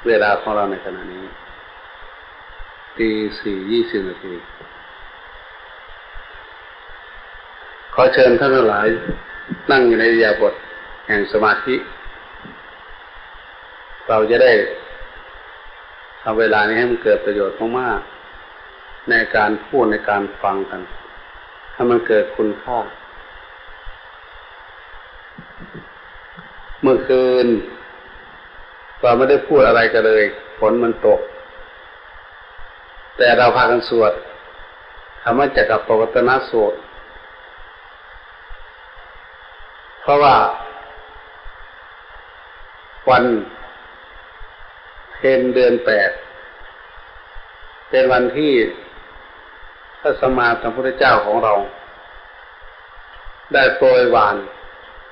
ເວລາຂອງເຮົາໃນຂະນະນີ້ ຕີສີ່ ຊາວນາທີ. ຂໍເຊີນທ່ານທັງຫຼາຍນັ່ງຢູ່ໃນອິລິຍາບົດແຫ່ງສະມາທິ. ເຮົາຈະໄດ້ທຳເວລານີ້ໃຫ້ມັນເກີດປະໂຫຍດມາກໆ ໃນການພູດ ໃນການຟັງກັນ ໃຫ້ມັນເກີດຄຸນຄ່າ. ເມື່ອຄືນ ເຮົາໄມ່ໄດ້ພູດອະໄລກັນເລີຍ, ຝົນມັນຕົກ, ແຕ່ເຮົາພາກັນສວດທຳມະຈັກກະປະວັດຕະນະສູດ. ເພາະວ່າວັນເພັນເດືອນແປດ ເປັນວັນທີ່ພະສຳມາສຳພຸດທະເຈົ້າຂອງເຮົາ ໄດ້ປ່ອຍຫວານ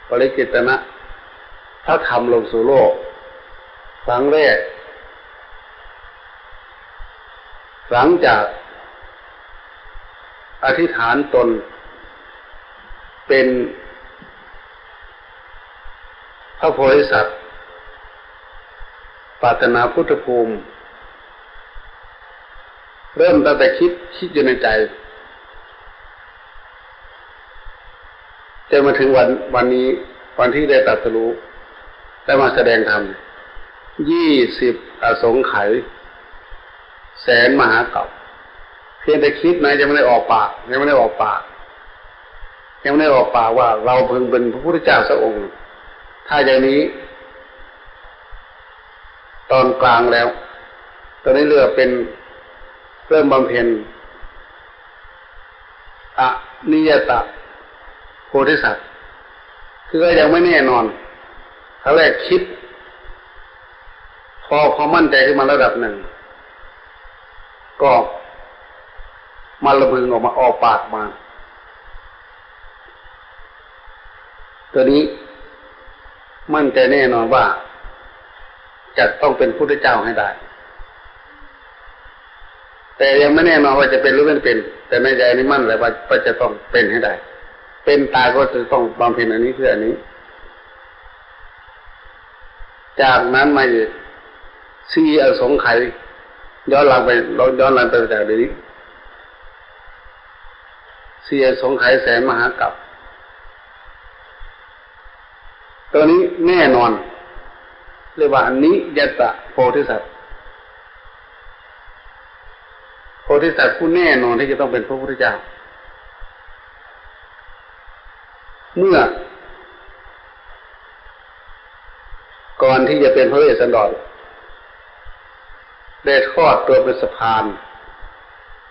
ປະລິຈິດຕະນະພະທຳລົງສູ່ໂລກຄັ້ງແລກ ຫຼັງຈາກອະທິຖານຕົນເປັນພະໂພທິສັດ ປາດຖະໜາພຸດທະພູມ. ເລີ່ມຕັ້ງແຕ່ຄິດ, ຄິດຢູ່ໃນໃຈ ຈົນມາເຖິງວັນ, ວັນນີ້, ວັນທີ່ໄດ້ຕັດສະຮູ້ ໄດ້ມາສະແດງທຳ ຊາວສິບອະສົງໄຂ ແສນມະຫາກັບ. ພຽງແຕ່ຄິດນະ, ຍັງບໍ່ໄດ້ອອກປາກ, ຍັງບໍ່ໄດ້ອອກປາກ, ຍັງບໍ່ໄດ້ອອກປາກວ່າເຮົາເພິ່ງເປັນພະພຸດທະເຈົ້າສັກອົງ. ຖ້າຢ່າງນີ້ ຕອນກາງແລ້ວ, ຕອນນີ້ເລີ່ມເປັນ, ເລີ່ມບຳເພັນອະນິຍະຕະໂພທິສັດ, ຄືກໍຍັງບໍ່ແນ່ນອນ. ຄັ້ງແລກຄິດ, ພໍ, ພໍໝັ້ນໃຈຂຶ້ນມາລະດັບໜຶ່ງ, ກໍມາລະບຶງອອກມາ, ອອກປາກມາ. ຕົວນີ້ໝັ້ນໃຈແນ່ນອນວ່າຈະຕ້ອງເປັນພຸດທະເຈົ້າໃຫ້ໄດ້, ແຕ່ຍັງບໍ່ແນ່ນອນວ່າຈະເປັນຫຼືບໍ່ເປັນ, ແຕ່ໃນໃຈນີ້ໝັ້ນແລ້ວວ່າ, ວ່າຈະຕ້ອງເປັນໃຫ້ໄດ້, ເປັນຕາຍກໍຈະຕ້ອງບຳເພັນອັນນີ້ເພື່ອອັນນີ້. ຈາກນັ້ນມາອີກ ຊາວອະສົງໄຂ ຍ້ອນຫຼັງໄປ, ຍ້ອນຫຼັງໄປຈາກດຽວນີ້ ຊາວອະສົງໄຂແສນມະຫາກັບ. ຕົວນີ້ແນ່ນອນ, ເອີ້ນວ່າອະນິຍະຕະໂພທິສັດ, ໂພທິສັດຜູ້ແນ່ນອນທີ່ຈະຕ້ອງເປັນພະພຸດທະເຈົ້າ. ເມື່ອ ກ່ອນທີ່ຈະເປັນພະເວດສັນດອນ ໄດ້ທອດຕົວເປັນສະພານ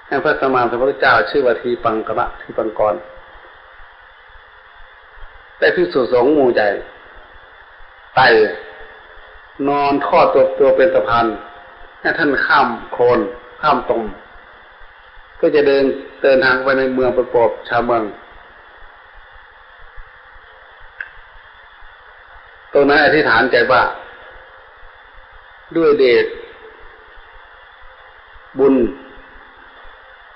ໃຫ້ພະສຳມາສຳພຸດທະເຈົ້າ ຊື່ວ່າທີປັງກະລະ ທີປັງກອນ ແລະ ພິກສຸສົງໝູ່ໃຫຍ່ ໄຕ່ນອນທອດຕົວ, ຕົວເປັນສະພານໃຫ້ທ່ານຂ້າມໂຄນ ຂ້າມຕົມ ເພື່ອຈະເດີນ, ເດີນທາງໄປໃນເມືອງ ໄປໂປດຊາວເມືອງ. ຕົນນັ້ນອະທິຖານໃຈວ່າ ດ້ວຍເດດບຸນ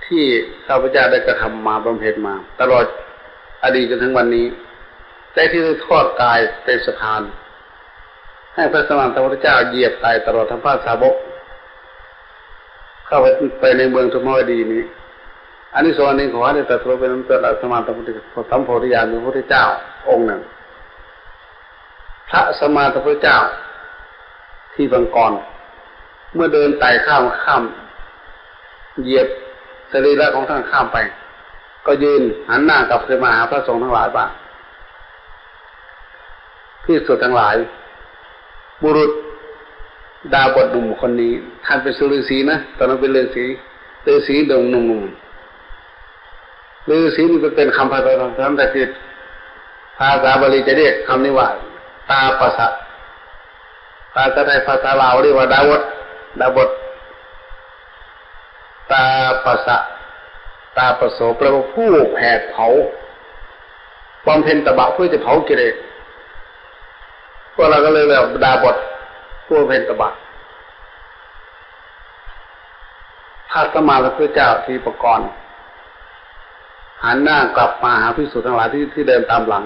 ທີ່ຂ້າພະເຈົ້າໄດ້ກະທຳມາ, ບຳເພັນມາ ຕະຫຼອດອະດີດຈົນເຖິງວັນນີ້ ແລະ ທີ່ໄດ້ທອດກາຍເປັນສະພານ ໃຫ້ພະສຳມາສຳພຸດທະເຈົ້າຢຽບໄຕຕະຫຼອດທັງພະສາວົກ ເຂົ້າໄປ, ໄປໃນເມືອງທຸມມະວະດີນີ້. ອານິສົງອັນໜຶ່ງຂອງການໄດ້ຕັດສະຮູ້ເປັນພະສຳມາສຳພຸດ, ສຳໂພທິຍານເປັນພະພຸດທະເຈົ້າອົງໜຶ່ງ. ພະສຳມາສຳພຸດທະເຈົ້າທີ່ປາງກ່ອນ ເມື່ອເດີນໄຕ່ຂ້າມ, ຂ້າມ, ຢຽບສະລີລະຂອງທ່ານຂ້າມໄປ, ກໍຢືນຫັນໜ້າກັບຄືນມາຫາພະສົງທັງຫຼາຍວ່າ ພິກສຸທັງຫຼາຍ, ບຸລຸດດາບົດໜຸ່ມຄົນນີ້ ທ່ານເປັນສຸລືສີນະ, ຕອນນັ້ນເປັນລືສີ, ລືສີໜຸ່ມ, ລືສີນີ້ເປັນຄຳພາສາສັນສະກິດ, ພາສາບາລີຈະຮຽກຄຳນີ້ວ່າ ຕາປະສະ, ພາສາໄທ, ພາສາລາວຮຽກວ່າດາບົດ, ດາບົດ. ຕາປະສະ, ຕາປະໂສ ແປວ່າຜູ້ແຜດເຜົາ, ບຳເພັນຕະບະເພື່ອຈະເຜົາກິເລດ. ພວກເຮົາກໍເລີຍເອີ້ນວ່າດາບົດ, ຜູ້ບຳເພັນຕະບະ. ພະສຳມາສຳພຸດທະເຈົ້າທີ່ປາງກ່ອນ ຫັນໜ້າກັບມາຫາພິກສຸທັງຫຼາຍທີ່, ທີ່ເດີນຕາມຫຼັງ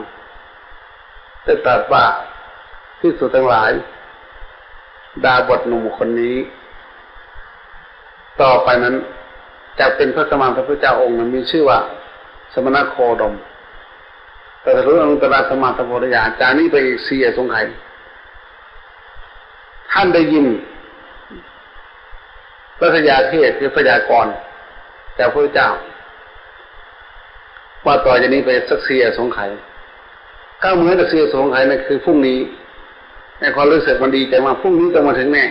ໄດ້ຕລັດວ່າ, ພິກສຸທັງຫຼາຍ, ດາບົດໜຸ່ມຄົນນີ້ ຕໍ່ໄປນັ້ນຈະເປັນພະສຳມາສຳພຸດທະເຈົ້າອົງໜຶ່ງ ມີຊື່ວ່າ ສະມະນະໂຄດົມ ຕະຫຼາດອະນຸດຕະລະສຳມາສຳໂພທິຍານ ຈາກນີ້ໄປອີກສີ່ອະສົງໄຂ. ທ່ານໄດ້ຍິນ ລັດຖະຍາເທດ ຄືພະຍາກອນຈາກພະພຸດທະເຈົ້າ ວ່າຕໍ່ຈາກນີ້ໄປສັກສີ່ອະສົງໄຂ. ກະເໝືອນກັບສີ່ອະສົງໄຂນັ້ນຄືພລຸ້ງນີ້ ໃນຄວາມຮູ້ສຶກມັນດີໃຈວ່າ ພລຸ້ງນີ້ຕ້ອງມາເຖິງແນ່.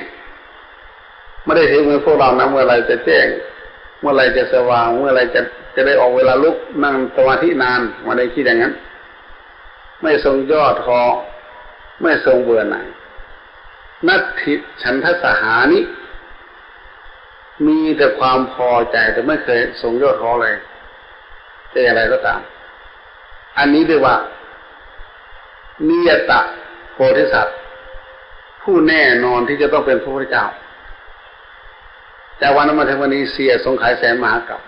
ບໍ່ໄດ້ເຖິງເມື່ອພວກເຮົານະ ເມື່ອໃດຈະແຈ້ງ ເມື່ອໃດຈະສະຫວ່າງ ເມື່ອໃດຈະ ຈະໄດ້ອອກເວລາລຸກນັ່ງສະມາທິນານ ບໍ່ໄດ້ຄິດຢ່າງນັ້ນ. ໄມ່ຊົງຫຍໍ້ທໍ້ ໄມ່ຊົງເບື່ອໜ່າຍ. ນັດຖິ ສັນທັດສະຫານິ ມີແຕ່ຄວາມພໍໃຈ ແຕ່ໄມ່ເຄີຍຊົງຫຍໍ້ທໍ້ເລີຍ. ຈະຢ່າງໃດກໍຕາມ ອັນນີ້ເອີ້ນວ່າ ນິຍະຕະໂພທິສັດ ຜູ້ແນ່ນອນທີ່ຈະຕ້ອງເປັນພະພຸດທະເຈົ້າ. ຈາກວັນນັ້ນມາເຖິງວັນນີ້ ເສຍສົງໄຂແສນມະຫາກັບ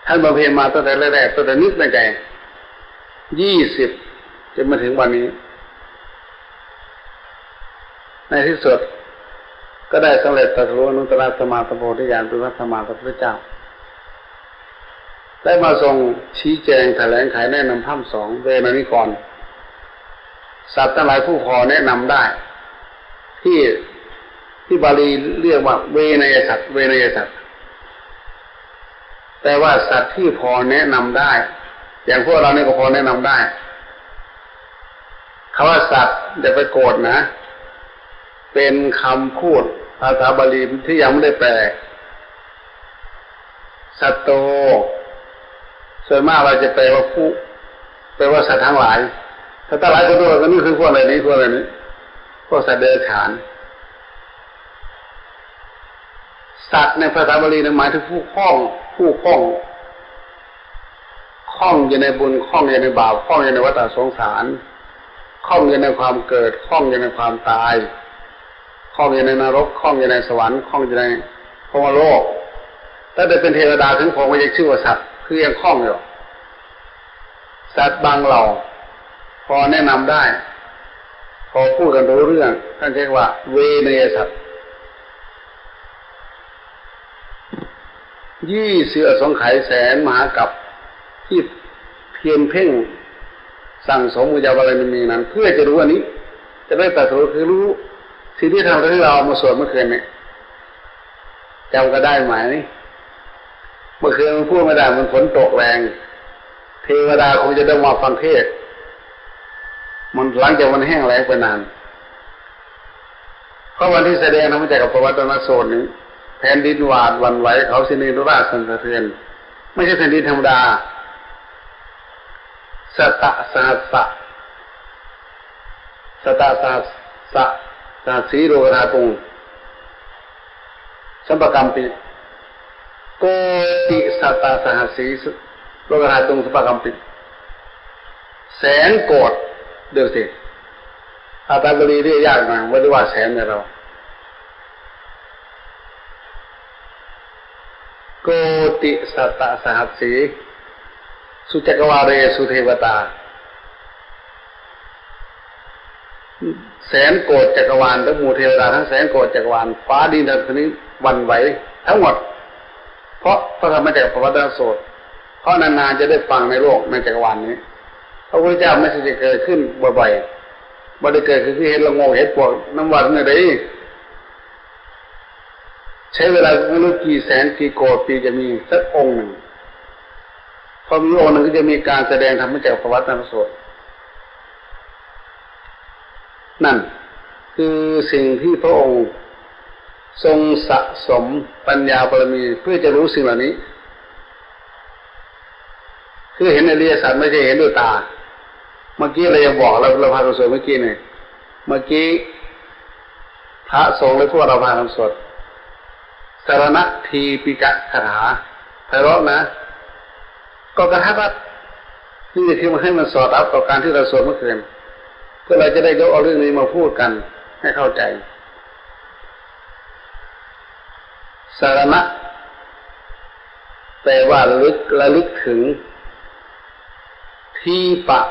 ທ່ານບຳເພັນມາຕັ້ງແຕ່ແລກໆ ຕັ້ງແຕ່ນຶກໃນໃຈ ຊາວ ຈົນມາເຖິງວັນນີ້ ໃນທີ່ສຸດກໍໄດ້ສຳເລັດຕັດສະຮູ້ອະນຸດຕະລະສຳມາສຳໂພທິຍານ ເປັນພະສຳມາສຳພຸດທະເຈົ້າ ໄດ້ມາຊົງຊີ້ແຈງຖະແຫຼງໄຂແນະນຳພຳສອງເວນານິກອນ ສັດທັງຫຼາຍຜູ້ພໍແນະນຳໄດ້ ທີ່ ທີ່ບາລີເອີ້ນວ່າເວໄນຍະສັດ ເວໄນຍະສັດ ແປວ່າສັດທີ່ພໍແນະນຳໄດ້ ຢ່າງພວກເຮົານີ້ກໍພໍແນະນຳໄດ້. ຄຳວ່າສັດ ຢ່າໄປໂກດນະ ເປັນຄຳພູດພາສາບາລີທີ່ຍັງບໍ່ໄດ້ແປ. ສັດໂຕ ສ່ວນມາກເຮົາຈະແປວ່າຜູ້ ແປວ່າສັດທັງຫຼາຍ. ສັດທັງຫຼາຍຄົນທົ່ວໄປກໍຄືພວກໃດນີ້ ພວກໃດນີ້ ພວກສັດເດຍລະຈະສານ. ສັດໃນພາສາບາລີນັ້ນໝາຍເຖິງຜູ້ຂ້ອງ ຜູ້ຂ້ອງ ຂ້ອງຢູ່ໃນບຸນ ຂ້ອງຢູ່ໃນບາບ ຂ້ອງຢູ່ໃນວັດຕະສົງສານ ຂ້ອງຢູ່ໃນຄວາມເກີດ ຂ້ອງຢູ່ໃນຄວາມຕາຍ ຂ້ອງຢູ່ໃນນະລົກ ຂ້ອງຢູ່ໃນສະຫວັນ ຂ້ອງຢູ່ໃນພົມມະໂລກ. ຕັ້ງແຕ່ເປັນເທວະດາເຖິງພົມກໍຍັງຊື່ວ່າສັດ ຄືຍັງຂ້ອງຢູ່. ສັດບາງເຫຼົ່າພໍແນະນຳໄດ້ ພໍພູດກັນຮູ້ເລື່ອງ ທ່ານເອີ້ນວ່າເວໄນຍະສັດ. ຊາວ ອະສົງໄຂແສນມະຫາກັບ ທີ່ພຽນເພັ່ງສັ່ງສົມບຸນຍາບາລະມີນັ້ນ ເພື່ອຈະຮູ້ອັນນີ້ ຈະໄດ້ຕັດສະຮູ້ ຄືຮູ້ສິ່ງທີ່ທ່ານ ທີ່ເຮົາມາສວດເມື່ອຄືນນີ້. ຈຳກັນໄດ້ໄໝ? ເມື່ອຄືນມັນພູດໄມ່ໄດ້ ມັນຝົນຕົກແຮງ ເທວະດາຄົງຈະໄດ້ມາຟັງເທດ ມັນ ຫຼັງຈາກມັນແຫ້ງແລ້ງໄປນານ. ເພາະວັນທີ່ສະແດງທຳມະຈັກກະປະວັດຕະນະສູດນີ້ ແຜ່ນດິນຫວາດຫວັ່ນໄຫວ ເຂົາຊິເນລະນາດສັ່ນສະເທືອນ ໄມ່ໃຊ່ແຜ່ນດິນທຳມະດາ. ສັດຕະສະຫັດສະ ສັດຕະສະຫັດສະ ສະຫັດສີໂລກະທາຕຸງ ສຳປະກັມປິ ໂກຕິສັດຕະສະຫັດສີ ໂລກະທາຕຸງ ສຳປະກັມປິ ແສນໂກດ ເດີຊິ ອາຕາບະລີເລຍາກນະ ບໍ່ໄດ້ວ່າແສນແມ່ນເຮົາ ໂກຕິສັດຕະສະຫັດສີ ສຸຈັກກະວາເລສຸເທວະຕາ ແສນໂກດຈັກກະວານ ທັງໝູ່ເທວະດາທັງແສນໂກດຈັກກະວານ ຟ້າດິນທັງຊະນິດຫວັ່ນໄຫວທັງໝົດ ເພາະພະທຳມະຈັກກະປະວັດຕະນະສູດ ເພາະນານໆຈະໄດ້ຟັງໃນໂລກໃນຈັກກະວານນີ້. ພະພຸດທະເຈົ້າໄມ່ໃຊ່ຈະເກີດຂຶ້ນບ່ອຍໆ ບໍ່ໄດ້ເກີດຂຶ້ນຄືເຫັດລະໂງກເຫັດປວກນຳວັດນີ້ເດ້. ໃຊ້ເວລາບໍ່ຮູ້ກີ່ແສນກີ່ໂກດປີຈະມີສັກອົງໜຶ່ງ ເພາະມີອົງໜຶ່ງກໍຈະມີການສະແດງທຳມະຈັກກະປະວັດຕະນະສູດ. ນັ້ນຄືສິ່ງທີ່ພະອົງຊົງສະສົມປັນຍາບາລະມີເພື່ອຈະຮູ້ສິ່ງເຫຼົ່ານີ້ ຄືເຫັນອະລິຍະສັດ ໄມ່ໃຊ່ເຫັນດ້ວຍຕາ. ເມື່ອກີ້ເຮົາຍັງບອກ ເຮົາ ເຮົາພາກັນສວດເມື່ອກີ້ນີ້ ເມື່ອກີ້ພະສົງ ແລະ ພວກເຮົາພາກັນສວດ ສະລະນະທີປິກະຄາຖາ ໄພເລາະນະ ກໍກະທັດລັດ ນີ້ຄືໃຫ້ມັນສອດຮັບຕໍ່ການທີ່ເຮົາສວດເມື່ອຄືນ ເພື່ອເຮົາຈະໄດ້ຍົກເອົາເລື່ອງນີ້ມາພູດກັນໃຫ້ເຂົ້າໃຈ. ສະລະນະ ແປວ່າລະລຶກ ລະລຶກເຖິງ. ທີປະ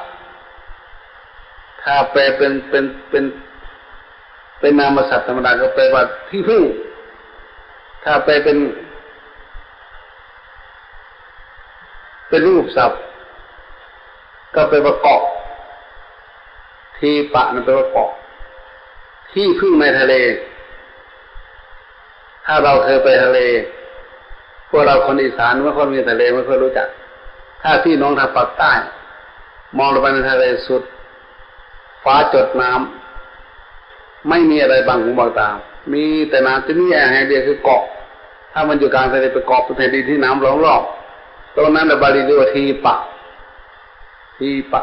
ຖ້າແປເປັນ ເປັນ ເປັນ ເປັນນາມະສັບທຳມະດາ ກໍແປວ່າທີ່ເພິ່ງ. ຖ້າແປເປັນ ເປັນຮູບສັບ ກໍແປວ່າເກາະ. ທີປະນັ້ນແປວ່າເກາະ ທີ່ເພິ່ງໃນທະເລ. ຖ້າເຮົາເຄີຍໄປທະເລ, ພວກເຮົາຄົນອີສານ ເມື່ອຄົນມີທະເລ ເມື່ອຄົນຮູ້ຈັກ. ຖ້າພີ່ນ້ອງທາງປາກໃຕ້ ມອງລົງໄປໃນທະເລສຸດ ຟ້າຈົດນ້ຳ ໄມ່ມີອະໄລບັງຫູບັງຕາ ມີແຕ່ນ້ຳ. ຈະມີແອ່ງແຫ່ງດຽວຄືເກາະ ຖ້າມັນຢູ່ກາງທະເລ ໄປເກາະເປັນແຜ່ນດິນທີ່ນ້ຳລ້ອມຮອບ. ຕົງນັ້ນລະບາລີເອີ້ນວ່າທີປະ ທີປະ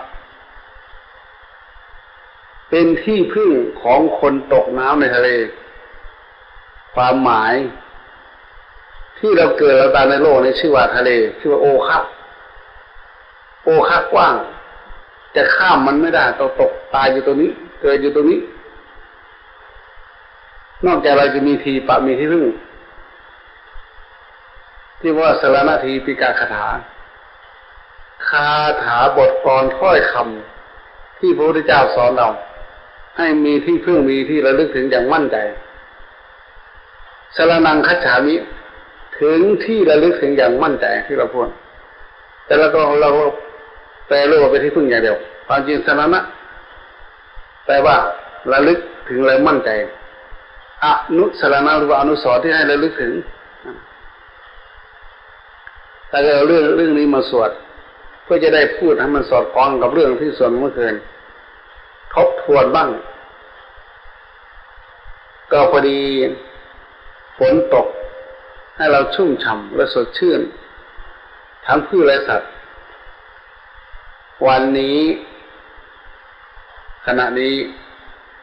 ເປັນທີ່ເພິ່ງຂອງຄົນຕົກນ້ຳໃນທະເລ. ຄວາມໝາຍ ທີ່ເຮົາເກີດເຮົາຕາຍໃນໂລກນີ້ ຊື່ວ່າທະເລ ຊື່ວ່າໂອຄະ. ໂອຄະກວ້າງ ຈະຂ້າມມັນໄມ່ໄດ້ ຕ້ອງຕົກຕາຍຢູ່ຕົງນີ້ ເກີດຢູ່ຕົງນີ້. ນອກຈາກເຮົາຈະມີທີ່ປະ ມີທີ່ເພິ່ງ ທີ່ວ່າສະລະນະທີປິກະຄາຖາ ຄາຖາບົດກອນຖ້ອຍຄຳ ທີ່ພະພຸດທະເຈົ້າສອນເຮົາ ໃຫ້ມີທີ່ເພິ່ງ ມີທີ່ລະລຶກເຖິງຢ່າງໝັ້ນໃຈ. ສະລະນັງຄັດສາມິ ເຖິງທີ່ລະລຶກເຖິງຢ່າງໝັ້ນໃຈ ທີ່ເຮົາພູດ. ແຕ່ລະກໍເຮົາແປລວມວ່າເປັນທີ່ເພິ່ງຢ່າງດຽວ. ຄວາມຈິງສະລະນະ ແປວ່າລະລຶກເຖິງ ລະໝັ້ນໃຈ. ອະນຸສະລະນະ ຫຼືວ່າອະນຸສອນ ທີ່ໃຫ້ລະລຶກເຖິງ. ແຕ່ກໍເອົາເລື່ອງ ເລື່ອງນີ້ມາສວດ ເພື່ອຈະໄດ້ພູດໃຫ້ມັນສອດຄ່ອງກັບເລື່ອງທີ່ສວດເມື່ອຄືນ ທົບທວນບ້າງ. ກໍພໍດີຝົນຕົກ ໃຫ້ເຮົາຊຸ່ມຊ່ຳ ແລະ ສົດຊື່ນ ທັງພືດ ແລະ ສັດ. ວັນນີ້ ຂະນະນີ້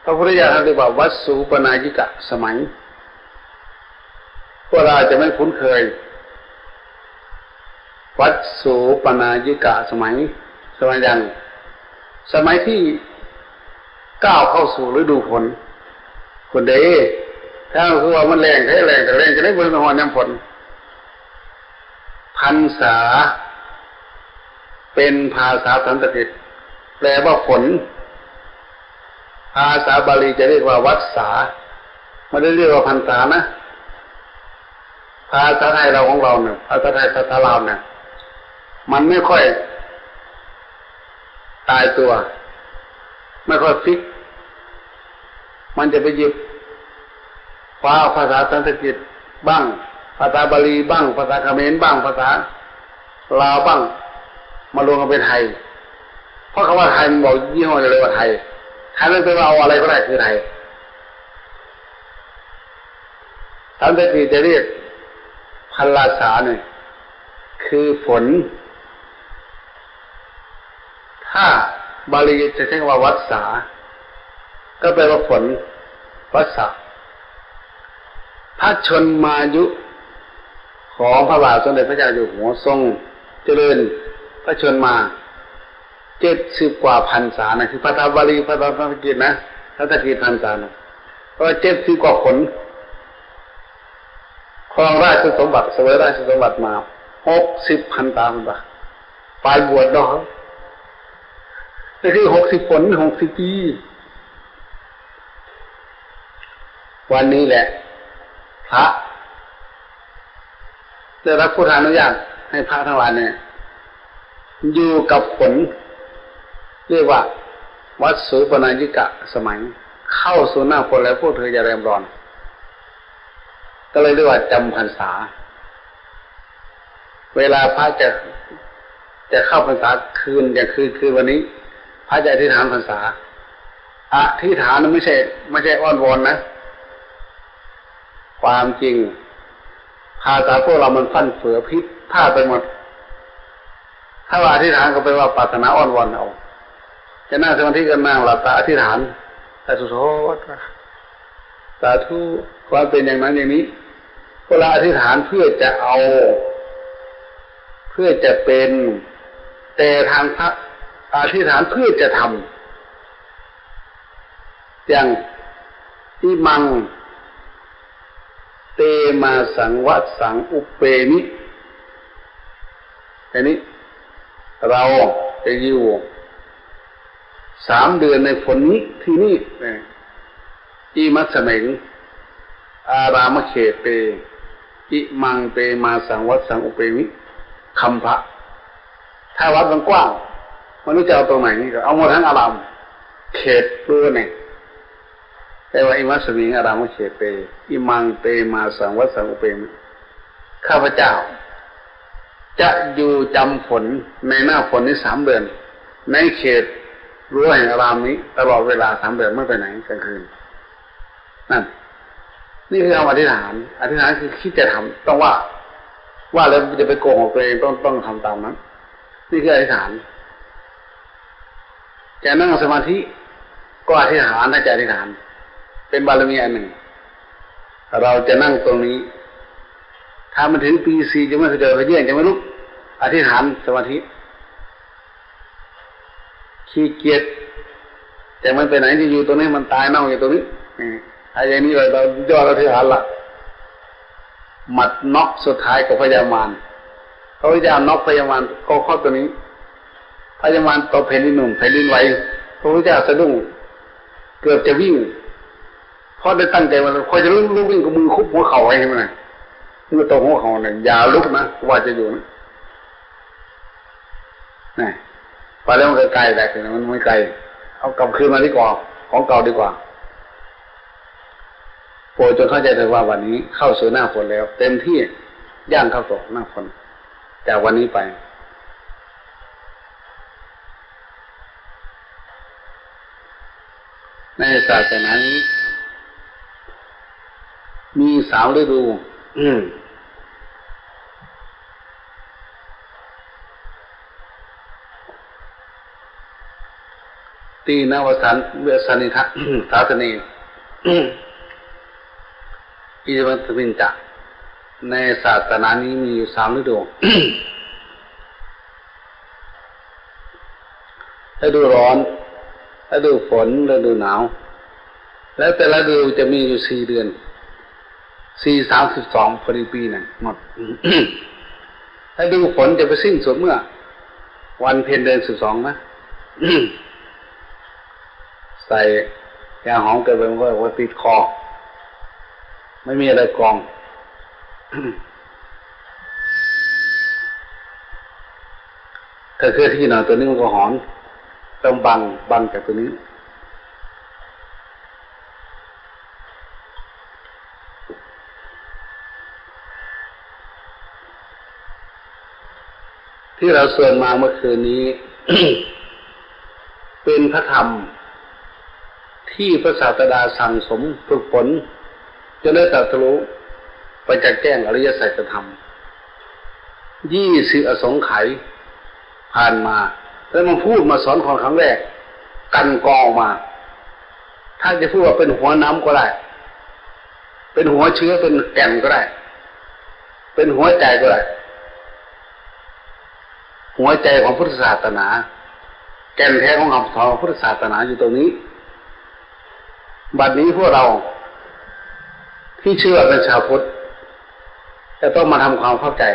ພະພຸດທະເຈົ້າທ່ານເອີ້ນວ່າ ວັດສູປະນາຍິກະສະໄໝ. ພວກເຮົາອາດຈະແມ່ນຄຸ້ນເຄີຍ ວັດສູປະນາຍິກະສະໄໝ. ສະໄໝຫຍັງ? ສະໄໝທີ່ກ້າວເຂົ້າສູ່ລະດູຝົນ. ພຸ້ນເດ້ ຖ້າຄືວ່າມັນແລ້ງແທ້ ແລ້ງ ແຕ່ແລ້ງຈະໄດ້ບໍ່ຮອດຍາມຝົນ. ພັນສາ ເປັນພາສາສັນສະກິດ ແປວ່າຝົນ. ພາສາບາລີຈະຮຽກວ່າວັດສາ ບໍ່ໄດ້ຮຽກວ່າພັນສານະ. ພາສາໄທລາວຂອງເຮົານີ້ ພາສາໄທພາສາລາວນີ້ ມັນໄມ່ຄ່ອຍຕາຍຕົວ ໄມ່ຄ່ອຍຟິກ. ມັນຈະໄປຍຶດຄວ້າພາສາສັນສະກິດບ້າງ, ພາສາບາລີບ້າງ, ພາສາຂະເໝນບ້າງ, ພາສາລາວບ້າງ ມາລວມກັນເປັນໄທ. ເພາະຄຳວ່າໄທມັນບອກຍີ່ຫໍ້ໄດ້ເລີຍວ່າໄທ. ໄທມັນແປວ່າເອົາອະໄລກໍໄດ້ຄືໄທ. ສັນສະກິດຈະຮຽກພັນລາສານີ້ຄືຝົນ. ຖ້າບາລີຈະໃຊ້ຄຳວ່າວັດສາ ກໍແປວ່າຝົນ ວັດສະ. ພະຊົນມາຍຸຂອງພະບາດສົມເດັດພະເຈົ້າຢູ່ຫົວ ຊົງຈະເລີນພະຊົນມາເຈັດສິບກວ່າພັນສານະ ຄືພາສາບາລີ ພາສາສັນສະກິດນະ ສັນສະກິດພັນສານະ ກໍເຈັດສິບກວ່າຄົນ ຄອງລາຊະສົມບັດ ສະເຫວີຍລາຊະສົມບັດມາຫົກສິບພັນສາ ເພິ່ນວ່າ ປາຍບວດເນາະ ກໍຄືຫົກສິບຄົນ ຫົກສິບປີ. ວັນນີ້ແຫຼະ ພະ ໄດ້ຮັບພຸດທານຸຍາດໃຫ້ພະທັງຫຼາຍນີ້ຢູ່ກັບຝົນ ເອີ້ນວ່າ ວັດສູປະນາຍິກະສະໄໝ ເຂົ້າສູ່ໜ້າຝົນແລ້ວ ພວກເທີຢ່າໄດ້ດຳດອນ. ກໍເລີຍເອີ້ນວ່າຈຳພັນສາ. ເວລາພະຈະ ຈະເຂົ້າພັນສາຄືນ ຢ່າງຄືນ ຄືນວັນນີ້ ພະຈະອະທິຖານພັນສາ. ອະທິຖານນະ ບໍ່ໃຊ່ ບໍ່ໃຊ່ອ້ອນວອນນະ. ຄວາມຈິງ ພາສາພວກເຮົາມັນຟັ່ນເຟືອ ຜິດພາດໄປໝົດ. ຖ້າວ່າອະທິຖານກໍແປວ່າປາດຖະໜາອ້ອນວອນເອົາ. ຈະນັ່ງສະມາທິກໍນັ່ງຫຼັບຕາອະທິຖານ ສາທຸ ສາທຸ ຂໍໃຫ້ເປັນຢ່າງນັ້ນຢ່າງນີ້. ພວກເຮົາອະທິຖານເພື່ອຈະເອົາ ເພື່ອຈະເປັນ, ແຕ່ທາງພະອະທິຖານເພື່ອຈະທຳ. ຢ່າງ ອິມັງ ເຕມະສັງ ວັດສັງ ອຸບເປມິ ອັນນີ້ ເຮົາຈະຢູ່ ສາມເດືອນໃນຝົນນີ້ ທີ່ນີ້ ອິມັດສະມິງ ອາຣາມະເຂເຕ ອິມັງເຕມາສັງວັດສັງອຸເປມິ ຄຳພະ. ຖ້າວັດມັນກວ້າງ ມັນຈະເອົາຕົງໄຫນກໍເອົາໝົດທັງອາຣາມ ເຂດເຂດນີ້. ແປວ່າ ອິມັດສະມິງ ອາຣາມະເຂເຕ ອິມັງເຕມາສັງວັດສັງອຸເປມິ ຂ້າພະເຈົ້າຈະຢູ່ຈຳຝົນໃນໜ້າຝົນນີ້ສາມເດືອນ ໃນເຂດຮົ້ວແຫ່ງອາຣາມນີ້ຕະຫຼອດເວລາສາມເດືອນ ບໍ່ໄປໄຫນກາງຄືນ. ນັ້ນ ນີ້ຄືຄຳອະທິຖານ. ອະທິຖານຄືຄິດຈະທຳ ຕ້ອງວ່າ ວ່າແລ້ວຈະໄປໂກຫກຕົວເອງ ຕ້ອງ ຕ້ອງທຳຕາມນັ້ນ. ນີ້ຄືອະທິຖານ. ຈະນັ່ງສະມາທິກໍອະທິຖານ ຖ້າຈະອະທິຖານ ເປັນບາລະມີອັນໜຶ່ງ. ເຮົາຈະນັ່ງຕົງນີ້ ຖ້າມັນເຖິງຕີສີ່ ຈະມາຂະເຈີຂະເຍື່ອນ ຈະມາລຸກ ອະທິຖານສະມາທິ. ຂີ້ກຽດ ຈະມັນໄປໄຫນ ຈະຢູ່ຕົງນີ້ ມັນຕາຍເນົ່າຢູ່ຕົງນີ້. ອືມ ຖ້າຢ່າງນີ້ ເຮົາ ເຮົາຢອດອະທິຖານລະ. ໝັດນັອກສຸດທ້າຍກໍພະຍາມານ. ພະພຸດທະເຈົ້ານັອກພະຍາມານກໍຄອບຕົວນີ້. ພະຍາມານຕໍ່ແຜ່ນດິນໜຸ່ມ ແຜ່ນດິນໄຫວ. ພະພຸດທະເຈົ້າສະດຸ້ງ ເກືອບຈະວິ່ງ. ເພາະໄດ້ຕັ້ງໃຈວ່າ ຂ້ອຍຈະລຸກ ລຸກວິ່ງ ເອົາມືຄຸບຫົວເຂົ່າໄວ້ໃຫ້ມັນນະ. ມືຕົບຫົວເຂົ່ານະ ຢ່າລຸກນະ ວ່າຈະຢູ່ນະ. ນະ ໄປແລ້ວມັນກໍໄກແຫຼະ ມັນ ມັນໄກ. ເອົາກັບຄືນມາດີກວ່າ ຂອງເກົ່າດີກວ່າ. ໂປດຈົ່ງເຂົ້າໃຈເຖິງວ່າ ບັດນີ້ເຂົ້າສູ່ໜ້າຝົນແລ້ວ ເຕັມທີ່ ຍ່າງເຂົ້າສູ່ໜ້າຝົນ ຈາກວັນນີ້ໄປ. ໃນສາສະໜານີ້ມີສາມລະດູ. ຕີນະວະສັນ ເວສະນິທະ ສາສະເນ ອິຍະວັດສະມິນຈະ ໃນສາສະໜານີ້ມີຢູ່ສາມລະດູ. ລະດູຮ້ອນ, ລະດູຝົນ, ລະດູໜາວ ແລ້ວແຕ່ລະດູຈະມີຢູ່ສີ່ເດືອນ, ສີ່ ສາມສິບສອງ ພໍດີປີນັ້ນໝົດ. ລະດູຝົນຈະໄປສິ້ນສຸດເມື່ອວັນເພັນເດືອນສິບສອງນະ. ໃສ່ຢາຫອມກັນໄປ ມັນກໍຕິດຄໍ ໄມ່ມີອະໄລກອງ. ຖ້າເຄື່ອນທີ່ໜ້ອຍ ຕົວນີ້ມັນກໍຫອນ ຕ້ອງບັງ ບັງຈາກຕົວນີ້. ທີ່ເຮົາສວດມາເມື່ອຄືນນີ້ ເປັນພະທຳທີ່ພະສາສະດາສັ່ງສົມຝຶກຝົນ ຈົນໄດ້ຕັດສະຮູ້ປະຈັກແຈ້ງອະລິຍະສັດຈະທຳ ຍີ່ສິບອະສົງໄຂຜ່ານມາ ແລ້ວມາພູດມາສອນຂອງຄັ້ງແລກ ກັ່ນກອງອອກມາ. ຖ້າຈະພູດວ່າເປັນຫົວນຳກໍໄດ້ ເປັນຫົວເຊື້ອ ເປັນແກ່ນກໍໄດ້ ເປັນຫົວໃຈກໍໄດ້. ຫົວໃຈຂອງພຸດທະສາສະໜາ ແກ່ນແທ້ຂອງຄຳສອນຂອງພຸດທະສາສະໜາຢູ່ຕົງນີ້. ບັດນີ້ພວກເຮົາທີ່ເຊື່ອເປັນຊາວພຸດ ຈະຕ້ອງມາທຳຄວາມເຂົ້າໃຈ.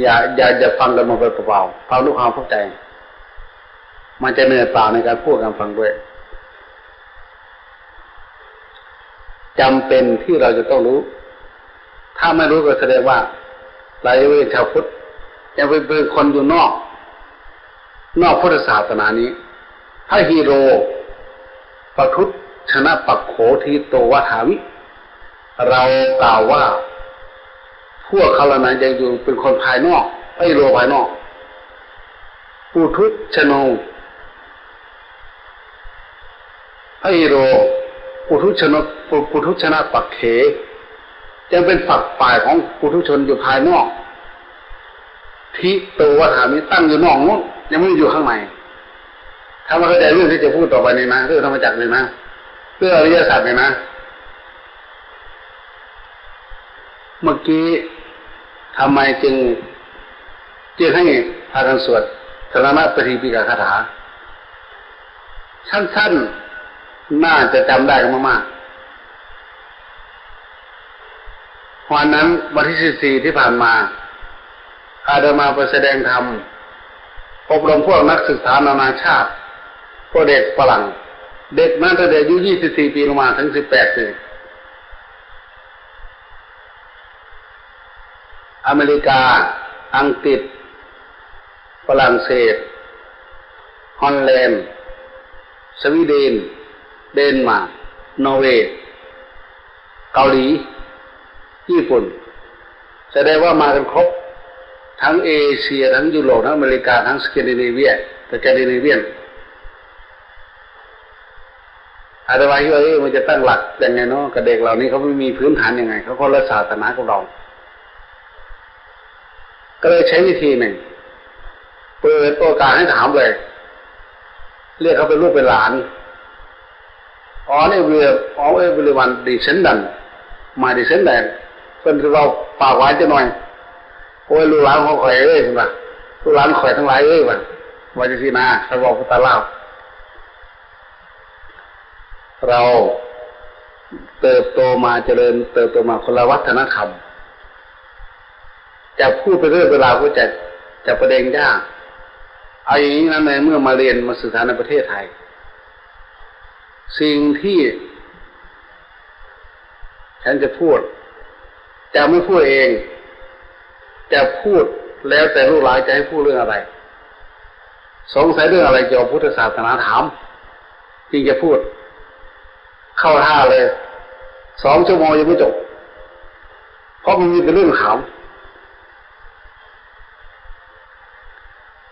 ຢ່າ ຢ່າ ຢ່າຟັງກັນມາໄປເປົ່າໆ ຟັງດ້ວຍຄວາມເຂົ້າໃຈ. ມັນຈະເໜື່ອຍເປົ່າໃນການພູດການຟັງດ້ວຍ. ຈຳເປັນທີ່ເຮົາຈະຕ້ອງຮູ້. ຖ້າໄມ່ຮູ້ກໍສະແດງວ່າ ເຮົາຍັງເປັນຊາວພຸດ ຍັງເປັນ ເປັນຄົນຢູ່ນອກ ນອກພຸດທະສາສະໜານີ້. ພະຫິໂຣ ປະທຸດຊະນະປັກໂຂ ທີໂຕ ວະທາມິ. ເຮົາກ່າວວ່າ ພວກເຂົາເຫຼົ່ານັ້ນຍັງຢູ່ເປັນຄົນພາຍນອກ ພະຫິໂຣພາຍນອກ. ປຸຖຸຊະໂນ ພະຫິໂຣ ປຸຕຸຊະໂນ ປຸ ປຸຕຸຊະນະປັກເຂ ຍັງເປັນຝັກຝ່າຍຂອງປຸຖຸຊົນຢູ່ພາຍນອກ. ທິໂຕ ວະທາມິ ຕັ້ງຢູ່ນອກໂນ້ນ ຍັງບໍ່ໄດ້ຢູ່ຂ້າງໃນ. ຖ້າວ່າເຂົ້າໃຈເລື່ອງທີ່ຈະພູດຕໍ່ໄປນີ້ນະ ເລື່ອງທຳມະຈັກນີ້ນະ ເລື່ອງອະລິຍະສັດນີ້ນະ ເມື່ອກີ້ທຳໄມຈຶ່ງ ຈຶ່ງໃຫ້ພາກັນສວດສະລະນະປະທີປີກະຄາຖາ ສັ້ນໆ ໜ້າຈະຈຳໄດ້ມາກໆ. ເພາະນັ້ນ ວັນທີສິບສີ່ທີ່ຜ່ານມາ ອາດຕະມາໄປສະແດງທຳ ອົບຮົມພວກນັກສຶກສານານາຊາດ, ພວກເດັກຝຣັ່ງ, ເດັກມາຕັ້ງແຕ່ອາຍຸຊາວສີ່ປີລົງມາເຖິງສິບແປດປີ. ອາເມລິກາ, ອັງກິດ, ຝຣັ່ງເສດ, ຮອນແລນ, ສະວີເດັນ, ເດນມາກ, ນໍເວ, ເກົາຫຼີ, ຍີ່ປຸ່ນ, ສະແດງວ່າມາກັນຄົບ ທັງເອເຊຍ, ທັງຢູໂຣບ, ທັງອາເມລິກາ, ທັງສະແກນດິເນເວຍ, ສະແກນດິເນເວຍນ. ອາດຈະວ່າ ເຮີ້ຍ ມັນຈະຕັ້ງຫຼັກຍັງໄງເນາະ ກັບເດັກເຫຼົ່ານີ້ ເຂົາບໍ່ມີພື້ນຖານຍັງໄງ ເຂົາຄົນລະສາສະໜາກັບເຮົາ. ກໍເລີຍໃຊ້ວິທີໜຶ່ງ ເປີດໂອກາດໃຫ້ຖາມເລີຍ ລຽກເຂົາເປັນລູກເປັນຫຼານ. All every, all everyone descendant, my descendant. ເພິ່ນຊິເວົ້າປາກຫວານຈັກໜ່ອຍ ໂອ້ຍ ລູກຫຼານຂອງຂ້ອຍເອີຍ ເພິ່ນວ່າ ລູກຫຼານຂ້ອຍທັງຫຼາຍເອີຍ ວ່າ ວ່າຈັ່ງຊີ້ນະ ເຂົາເວົ້າພາສາລາວ. ເຮົາເຕີບໂຕມາ ຈະເລີນເຕີບໂຕມາຄົນລະວັດທະນະທຳ. ຈະພູດໄປເລື້ອຍໄປລາວກໍຈະ ຈະປະເດັນຍາກ. ເອົາຢ່າງນີ້ນະ ໃນເມື່ອມາຮຽນມາສຶກສາໃນປະເທດໄທ ສິ່ງທີ່ ฉันจะพูด จะไม่พูดเอง จะพูดแล้วแต่ลูกหลานจะให้พูดเรื่องอะไร สงสัยเรื่องอะไรเกี่ยวกับพุทธศาสนาถาม จึงจะพูด เข้าท่าเลย สองชั่วโมงยังไม่จบ เพราะมันมีแต่เรื่องถาม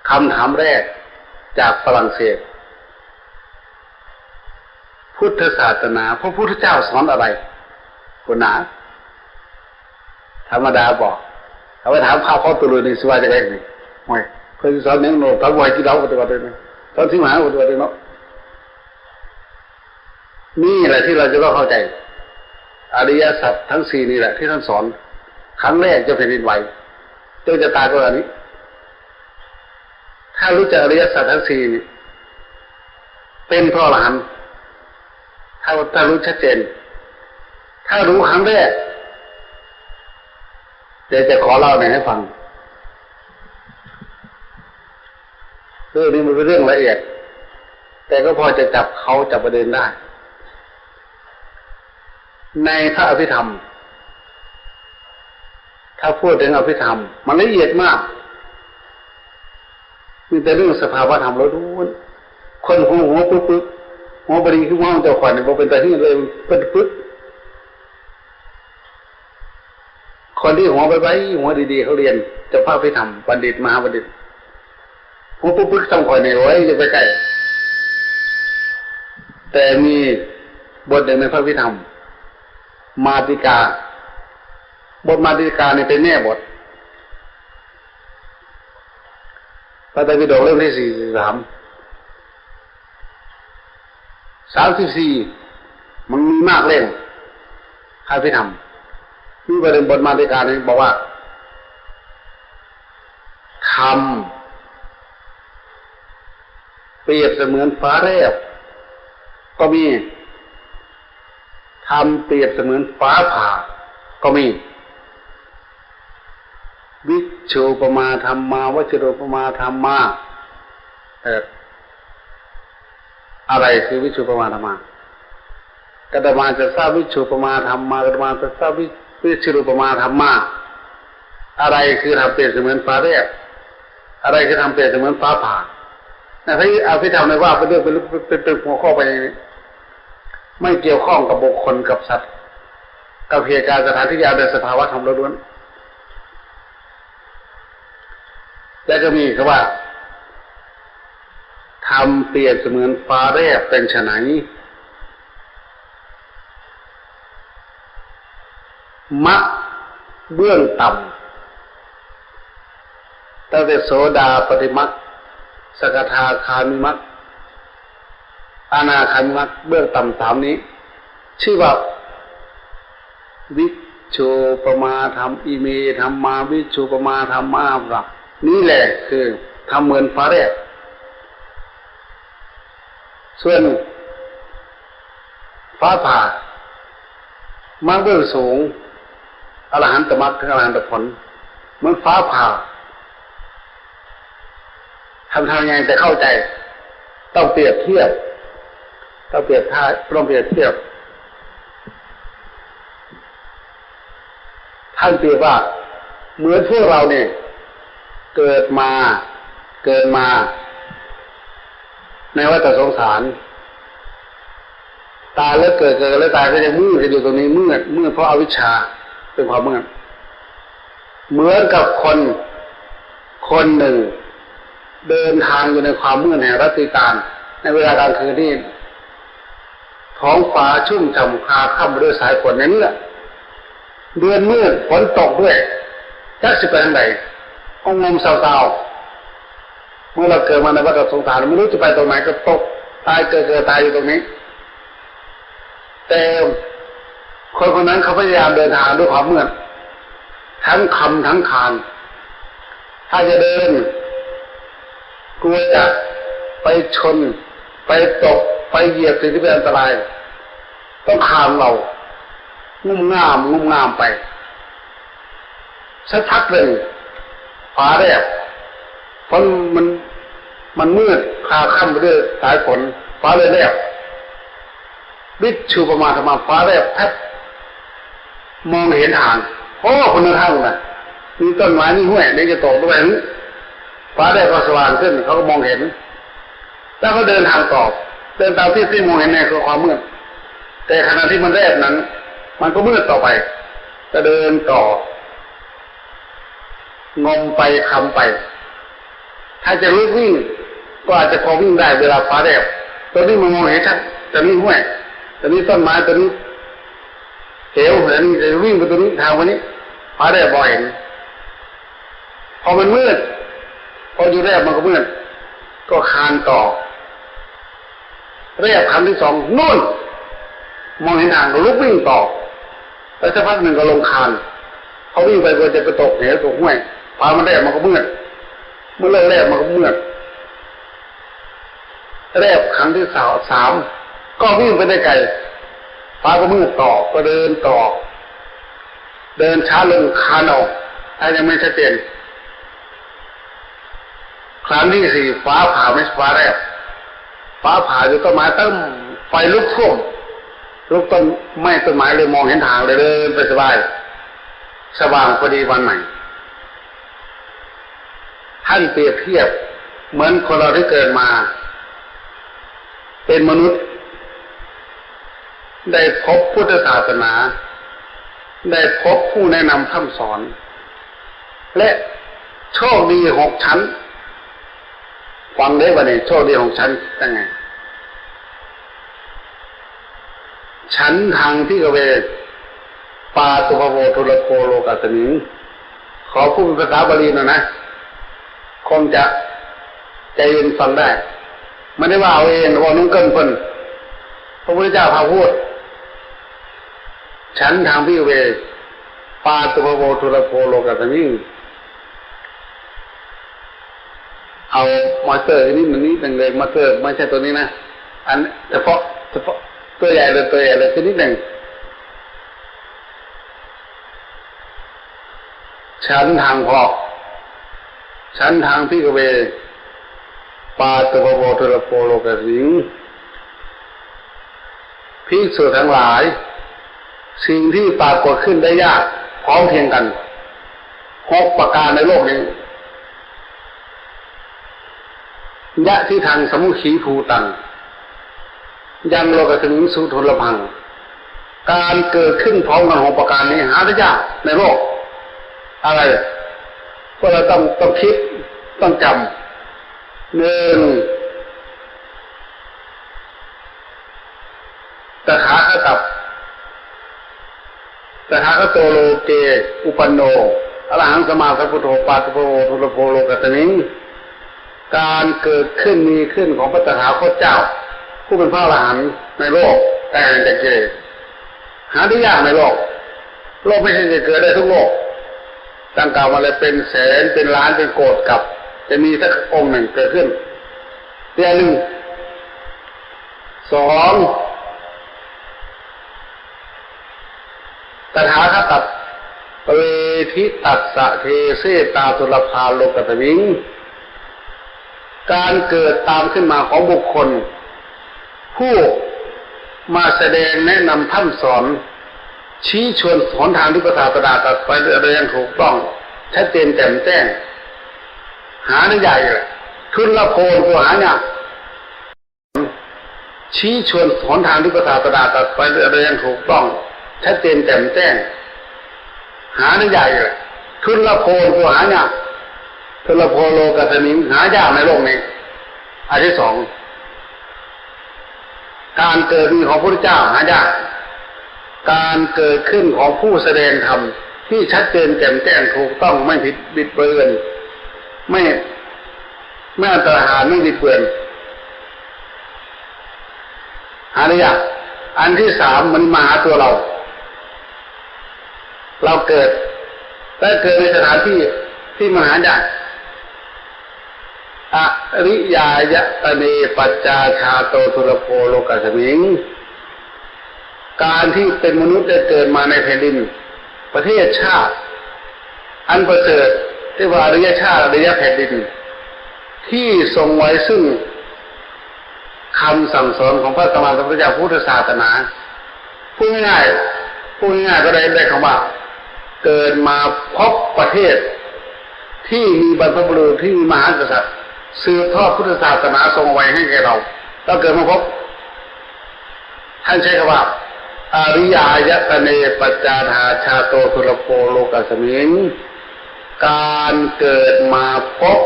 คำถามแรกจากฝรั่งเศส พุทธศาสนา พระพุทธเจ้าสอนอะไร หัวหน้า ธรรมดาบอก เอาไปถามข้าพ่อตุลุยนี่สิว่าจะไงนี่ โอ้ย เพิ่นสิสอนหยังเนาะ สอนบ่ให้กินเหล้าปฏิบัติเลยนะ สอนสิงหาปฏิบัติเลยเนาะ นี่แหละที่เราจะต้องเข้าใจ อริยสัจทั้งสี่นี่แหละที่ท่านสอน ครั้งแรกเจ้าแผ่นดินไหว เจ้าจะตายก็อันนี้ ถ้ารู้จักอริยสัจทั้งสี่นี่ เป็นพระอรหันต์ ถ้า ถ้ารู้ชัดเจน ถ้ารู้ครั้งแรก เดี๋ยวจะขอเล่าหน่อยให้ฟัง เรื่องนี้มันเป็นเรื่องละเอียด แต่ก็พอจะจับเขาจับประเด็นได้ ในพระอภิธรรม ถ้าพูดถึงอภิธรรม มันละเอียดมาก มีแต่เรื่องสภาวะธรรมล้วนๆ คนหัว หัวปึกๆ หัวบ่ดีคือหัวของเจ้าข้อยนี่ บ่เป็นตาเฮียนเลย เพิ่นปึก คนที่หัวไวๆ หัวดีๆ เขาเรียนจบพระอภิธรรม บัณฑิต มหาบัณฑิต หัวปึกๆ ส่ำข้อยนี่ โอ้ย อย่าไปใกล้ แต่มีบทหนึ่งในพระอภิธรรม มาติกา บทมาติกานี่เป็นแม่บท พระไตรปิฎกเล่มที่สี่สิบสาม สามสิบสี่ มันมีมากเล่ม พระอภิธรรม มีบทหนึ่ง บทมาติกานี่บอกว่า ธรรม เปรียบเสมือนฟ้าแลบ ก็มี ธรรมเปรียบเสมือนฟ้าผ่า ก็มี วิชโชปมาธัมมา วจิโรปมาธัมมา เอ่อ อะไรคือวิชโชปมาธัมมา กัตมาจัสสะวิชโชปมาธัมมา กัตมาจัสสะวิ วิชโชปมาธัมมา อะไรคือธรรมเปรียบเสมือนฟ้าแลบ อะไรคือธรรมเปรียบเสมือนฟ้าผ่า ในพระอภิธรรมเนี่ยว่าเป็นเรื่องเป็น เป็น เป็นหัวข้อไปอย่างนี้ ไม่เกี่ยวข้องกับบุคคลกับสัตว์ กับเหตุการณ์สถานที่ยามใด สภาวะธรรมล้วนๆ และก็มีคำว่า ธรรมเปรียบเสมือนฟ้าแลบเป็นไฉน มรรคเบื้องต่ำ ตั้งแต่โสดาปัตติมรรค สกทาคามิมรรค อนาคามิมรรค เบื้องต่ำสามนี้ ชื่อว่า วิชโชปมาธัม อิเมธัมมา วิชโชปมาธัมมา นี่แหละคือธรรมเหมือนฟ้าแลบ ส่วนฟ้าผ่า มรรคเบื้องสูง อรหันตมรรค ถึงอรหันตผล เหมือนฟ้าผ่า ຄຳຖາມໃຫຍ່ ແຕ່ເຂົ້າໃຈ ຕ້ອງປຽບທຽບ ຕ້ອງປຽບທາ- ຕ້ອງປຽບທຽບ. ທ່ານປຽບວ່າ ເໝືອນພວກເຮົານີ້ເກີດມາ ເກີດມາໃນວັດຕະສົງສານ ຕາຍແລ້ວເກີດ ເກີດແລ້ວຕາຍ ກໍຍັງມືດກັນຢູ່ຕົງນີ້ ມືດ ມືດເພາະອະວິຊຊາ ເປັນຄວາມມືດ. ເໝືອນກັບຄົນຄົນໜຶ່ງເດີນທາງຢູ່ໃນຄວາມມືດແຫ່ງລັດຕິຕານ ໃນເວລາກາງຄືນນີ້ ທ້ອງຟ້າຊຸ່ມຊ່ຳຄາຄຳໄປດ້ວຍສາຍຝົນໃນເມື່ອ ເດືອນມືດ ຝົນຕົກດ້ວຍ ຈັກຊິໄປທາງໃດ ງົມໆເຊົາໆ. ເມື່ອເຮົາເກີດມາໃນວັດຕະສົງສານ ບໍ່ຮູ້ຈະໄປຕົງໃດ ກໍຕົກຕາຍເກີດ ເກີດຕາຍຢູ່ຕົງນີ້. ແຕ່ຄົນຄົນນັ້ນເຂົາພະຍາຍາມເດີນທາງດ້ວຍຄວາມເມື່ອຍ ທັງຄ່ຳທັງຄານ. ຖ້າຈະເດີນ ກົວຈະໄປຊົນ ໄປຕົກ ໄປຢຽບສິ່ງທີ່ເປັນອັນຕະລາຍ ຕ້ອງຄານເອົາ ງຸ້ມງາມ ງຸ້ມງາມໄປ. ສັກພັກໜຶ່ງ ຟ້າແລບ ຝົນມັນ ມັນມືດ ຄາຄຳໄປດ້ວຍສາຍຝົນ ຟ້າເລີຍແລບ ວິດຊູປະມາທຳມະ ຟ້າແລບແພັບ ມອງເຫັນທາງ ໂອ້ ຄົນເດີນທາງນະ ມີຕົ້ນໄມ້ ມີຫ້ວຍ ເດຈະຕົກດ້ວຍ ຟ້າແລບກໍສະຫວ່າງຂຶ້ນ ເຂົາກໍມອງເຫັນ ແລ້ວກໍເດີນທາງຕໍ່ ເດີນຕາມທີ່ ທີ່ມອງເຫັນໃນຄວາມມືດ. ແຕ່ຂະນະທີ່ມັນແລບນັ້ນ ມັນກໍມືດຕໍ່ໄປ ກໍເດີນຕໍ່ ງົມໄປ ຄ່ຳໄປ. ຖ້າຈະລຸກວິ່ງ ກໍອາດຈະພໍວິ່ງໄດ້ເວລາຟ້າແລບ. ໂຕນີ້ມັນມອງເຫັນຊັດ ໂຕນີ້ຫ້ວຍ ໂຕນີ້ຕົ້ນໄມ້ ໂຕນີ້ເຫວ ອັນນີ້ຈະວິ່ງໄປໂຕນີ້ ທາງໄປນີ້ ຟ້າແລບບໍ່ເຫັນ. ເພາະມັນມືດ ເພາະຢູ່ແລບມັນກໍມືດ ກໍຄານຕໍ່ ແລບຄັ້ງທີສອງ ນູ້ນ ມອງເຫັນທາງກໍລຸກວິ່ງຕໍ່ ໄປສັກພັກໜຶ່ງກໍລົງຄານ ເພາະວິ່ງໄປກໍຈະໄປຕົກເຫວຕົກຫ້ວຍ ຟ້າມັນແລບມັນກໍມືດ ເມື່ອເລີກແລບມັນກໍມືດ. ແລບຄັ້ງທີສາມ ສາມ ກໍວິ່ງໄປໄດ້ໄກ ຟ້າກໍມືດຕໍ່ ກໍເດີນຕໍ່ ເດີນຊ້າລົງ ຄານອອກ ຖ້າຍັງບໍ່ຊັດເຈນ. ຄັ້ງທີສີ່ ຟ້າຜ່າ ແມ່ນຟ້າແລບ ຟ້າຜ່າຢູ່ຕົ້ນໄມ້ເຕັມ ໄຟລຸກຖ້ວມ ລຸກຕົ້ນໄມ້ຕົ້ນໄມ້ເລີຍ ມອງເຫັນທາງເລີຍ ເດີນໄປສະບາຍ ສະຫວ່າງພໍດີວັນໃໝ່. ທ່ານປຽບທຽບເໝືອນຄົນເຮົາທີ່ເກີດມາເປັນມະນຸດ ໄດ້ພົບພຸດທະສາສະໜາ ໄດ້ພົບຜູ້ແນະນຳພ້ຳສອນ ແລະ ໂຊກດີຫົກຊັ້ນ. ຟັງເດີ້ບັດນີ້ ໂຊກດີຫົກຊັ້ນຈັ່ງໃດ? ສັນທັງພິກະເວ ປາຕຸພະໂວ ທຸລະໂພ ໂລກັດສະມິງ. ຂໍຜູ້ເປັນພາສາບາລີໜ່ອຍນະ ຄົງຈະໃຈເຢັນຟັງໄດ້. ບໍ່ໄດ້ວ່າເອົາເອງ ເວົ້ານຳເກີນເພິ່ນ. ພະພຸດທະເຈົ້າພາກພຸດ ສັນທັງພິກະເວ ປາຕຸພະໂວ ທຸລະໂພ ໂລກັດສະມິງ. ເອົາມອເຕີ ນິດໜຶ່ງ ນິດໜຶ່ງເລີຍ ມອເຕີ ໄມ່ໃຊ່ຕົວນີ້ນະ ອັນສະເພາະ ສະເພາະຕົວໃຫຍ່ເລີຍ ຕົວໃຫຍ່ເລີຍ ຄືນິດໜຶ່ງ. ສັນທັງ ເພາະ ສັນທັງ ພິກະເວ ປາຕຸພະໂວ ທຸລະໂພ ໂລກັດສະມິງ. ພິກສຸທັງຫຼາຍ, ສິ່ງທີ່ປາກົດຂຶ້ນໄດ້ຍາກພ້ອມພຽງກັນຫົກປະການໃນໂລກນີ້, ຍະທິທັງ ສະມຸຂີພູຕັງ ຍັງ ໂລກັດສະມິງ ສຸທຸນລະພັງ. ການເກີດຂຶ້ນພ້ອມກັນຫົກປະການນີ້ຫາໄດ້ຍາກໃນໂລກ. ອະໄລ? ພວກເຮົາຕ້ອງ ຕ້ອງຄິດ ຕ້ອງຈຳ. ໜຶ່ງ ຕະຖາຄະຕັບ ຕະຖາຄະໂຕ ໂລເກ ອຸປັນໂນ ອະລະຫັງ ສຳມາສຳພຸດໂທ ປາຕຸພະໂວ ທຸລະໂພ ໂລກັດສະມິງ. ການເກີດຂຶ້ນມີຂຶ້ນຂອງພະຕະຖາຄົດເຈົ້າ ຜູ້ເປັນພະອະລະຫັນໃນໂລກ ໄດ້ເຫັນແຕ່ເກ ຫາໄດ້ຍາກໃນໂລກ. ໂລກບໍ່ໃຊ່ຈະເກີດໄດ້ທຸກໂລກ. ດັ່ງກ່າວມາແລ້ວ ເປັນແສນ ເປັນລ້ານ ເປັນໂກດກັບ ຈະມີສັກອົງໜຶ່ງເກີດຂຶ້ນ ເທື່ອໜຶ່ງ. ສອງ ຕະຖາຄະຕັບ ເປທິຕັດສະ ເທເສຕາ ທຸລະພາ ໂລກັດສະມິງ. ການເກີດຕາມຂຶ້ນມາຂອງບຸກຄົນຜູ້ມາສະແດງແນະນຳພຮ່ຳສອນ ຊີ້ຊວນຫົນທາງທີ່ພະສາສະດາຕັດໄວ້ໄດ້ຢ່າງຖືກຕ້ອງ ຊັດເຈນແຈ່ມແຈ້ງ ຫາໄດ້ຍາກອີກ. ທຸລະໂພນ ຜູ້ຫາຍາກ ຊີ້ຊວນຫົນທາງທີ່ພະສາສະດາຕັດໄວ້ໄດ້ຢ່າງຖືກຕ້ອງ ຊັດເຈນແຈ່ມແຈ້ງ ຫາໄດ້ຍາກອີກ. ທຸລະໂພນ ຜູ້ຫາຍາກ ທຸລະໂພນໂລກັດສມິງ ຫາຍາກໃນໂລກນີ້. ອັນທີສອງ ການເກີດມີຂອງພະພຸດທະເຈົ້າຫາຍາກ. ການເກີດຂຶ້ນຂອງຜູ້ສະແດງທຳທີ່ຊັດເຈນແຈ່ມແຈ້ງ ຖືກຕ້ອງ ໄມ່ຜິດບິດເບືອນ ໄມ່ ໄມ່ອັນຕະລາຍ ໄມ່ບິດເບືອນ ຫາໄດ້ຍາກ. ອັນທີສາມ ມັນມາຫາຕົວເຮົາ ເຮົາເກີດ ແລະ ເກີດໃນສະຖານທີ່ທີ່ມັນຫາຍາກ. ອະລິຍາຍະຕະເນ ປັດຈາທາໂຕ ທຸລະໂພ ໂລກັດສມິງ ການທີ່ເປັນມະນຸດໄດ້ເກີດມາໃນແຜ່ນດິນ ປະເທດຊາດອັນປະເສີດ ເອີ້ນວ່າອະລິຍະຊາດ ອະລິຍະແຜ່ນດິນ ທີ່ຊົງໄວ້ຊຶ່ງຄຳສັ່ງສອນຂອງພະສຳມາສຳພຸດທະເຈົ້າ ພຸດທະສາສະໜາ. ພູດງ່າຍໆ ພູດງ່າຍໆ ກໍໄດ້ ໄດ້ຄຳວ່າ ເກີດມາພົບປະເທດທີ່ມີບັນພະບຸລຸດ ທີ່ມີມະຫາກະສັດ ສືບທອດພຸດທະສາສະໜາສົ່ງເອົາໄວ້ໃຫ້ແກ່ເຮົາ ເຮົາເກີດມາພົບ. ທ່ານໃຊ້ຄຳວ່າ ອະລິຍາຍະຕະເນ ປັດຈາທາ ຊາໂຕ ທຸລະໂພ ໂລກັດສມິງ ການເກີດມາພົບ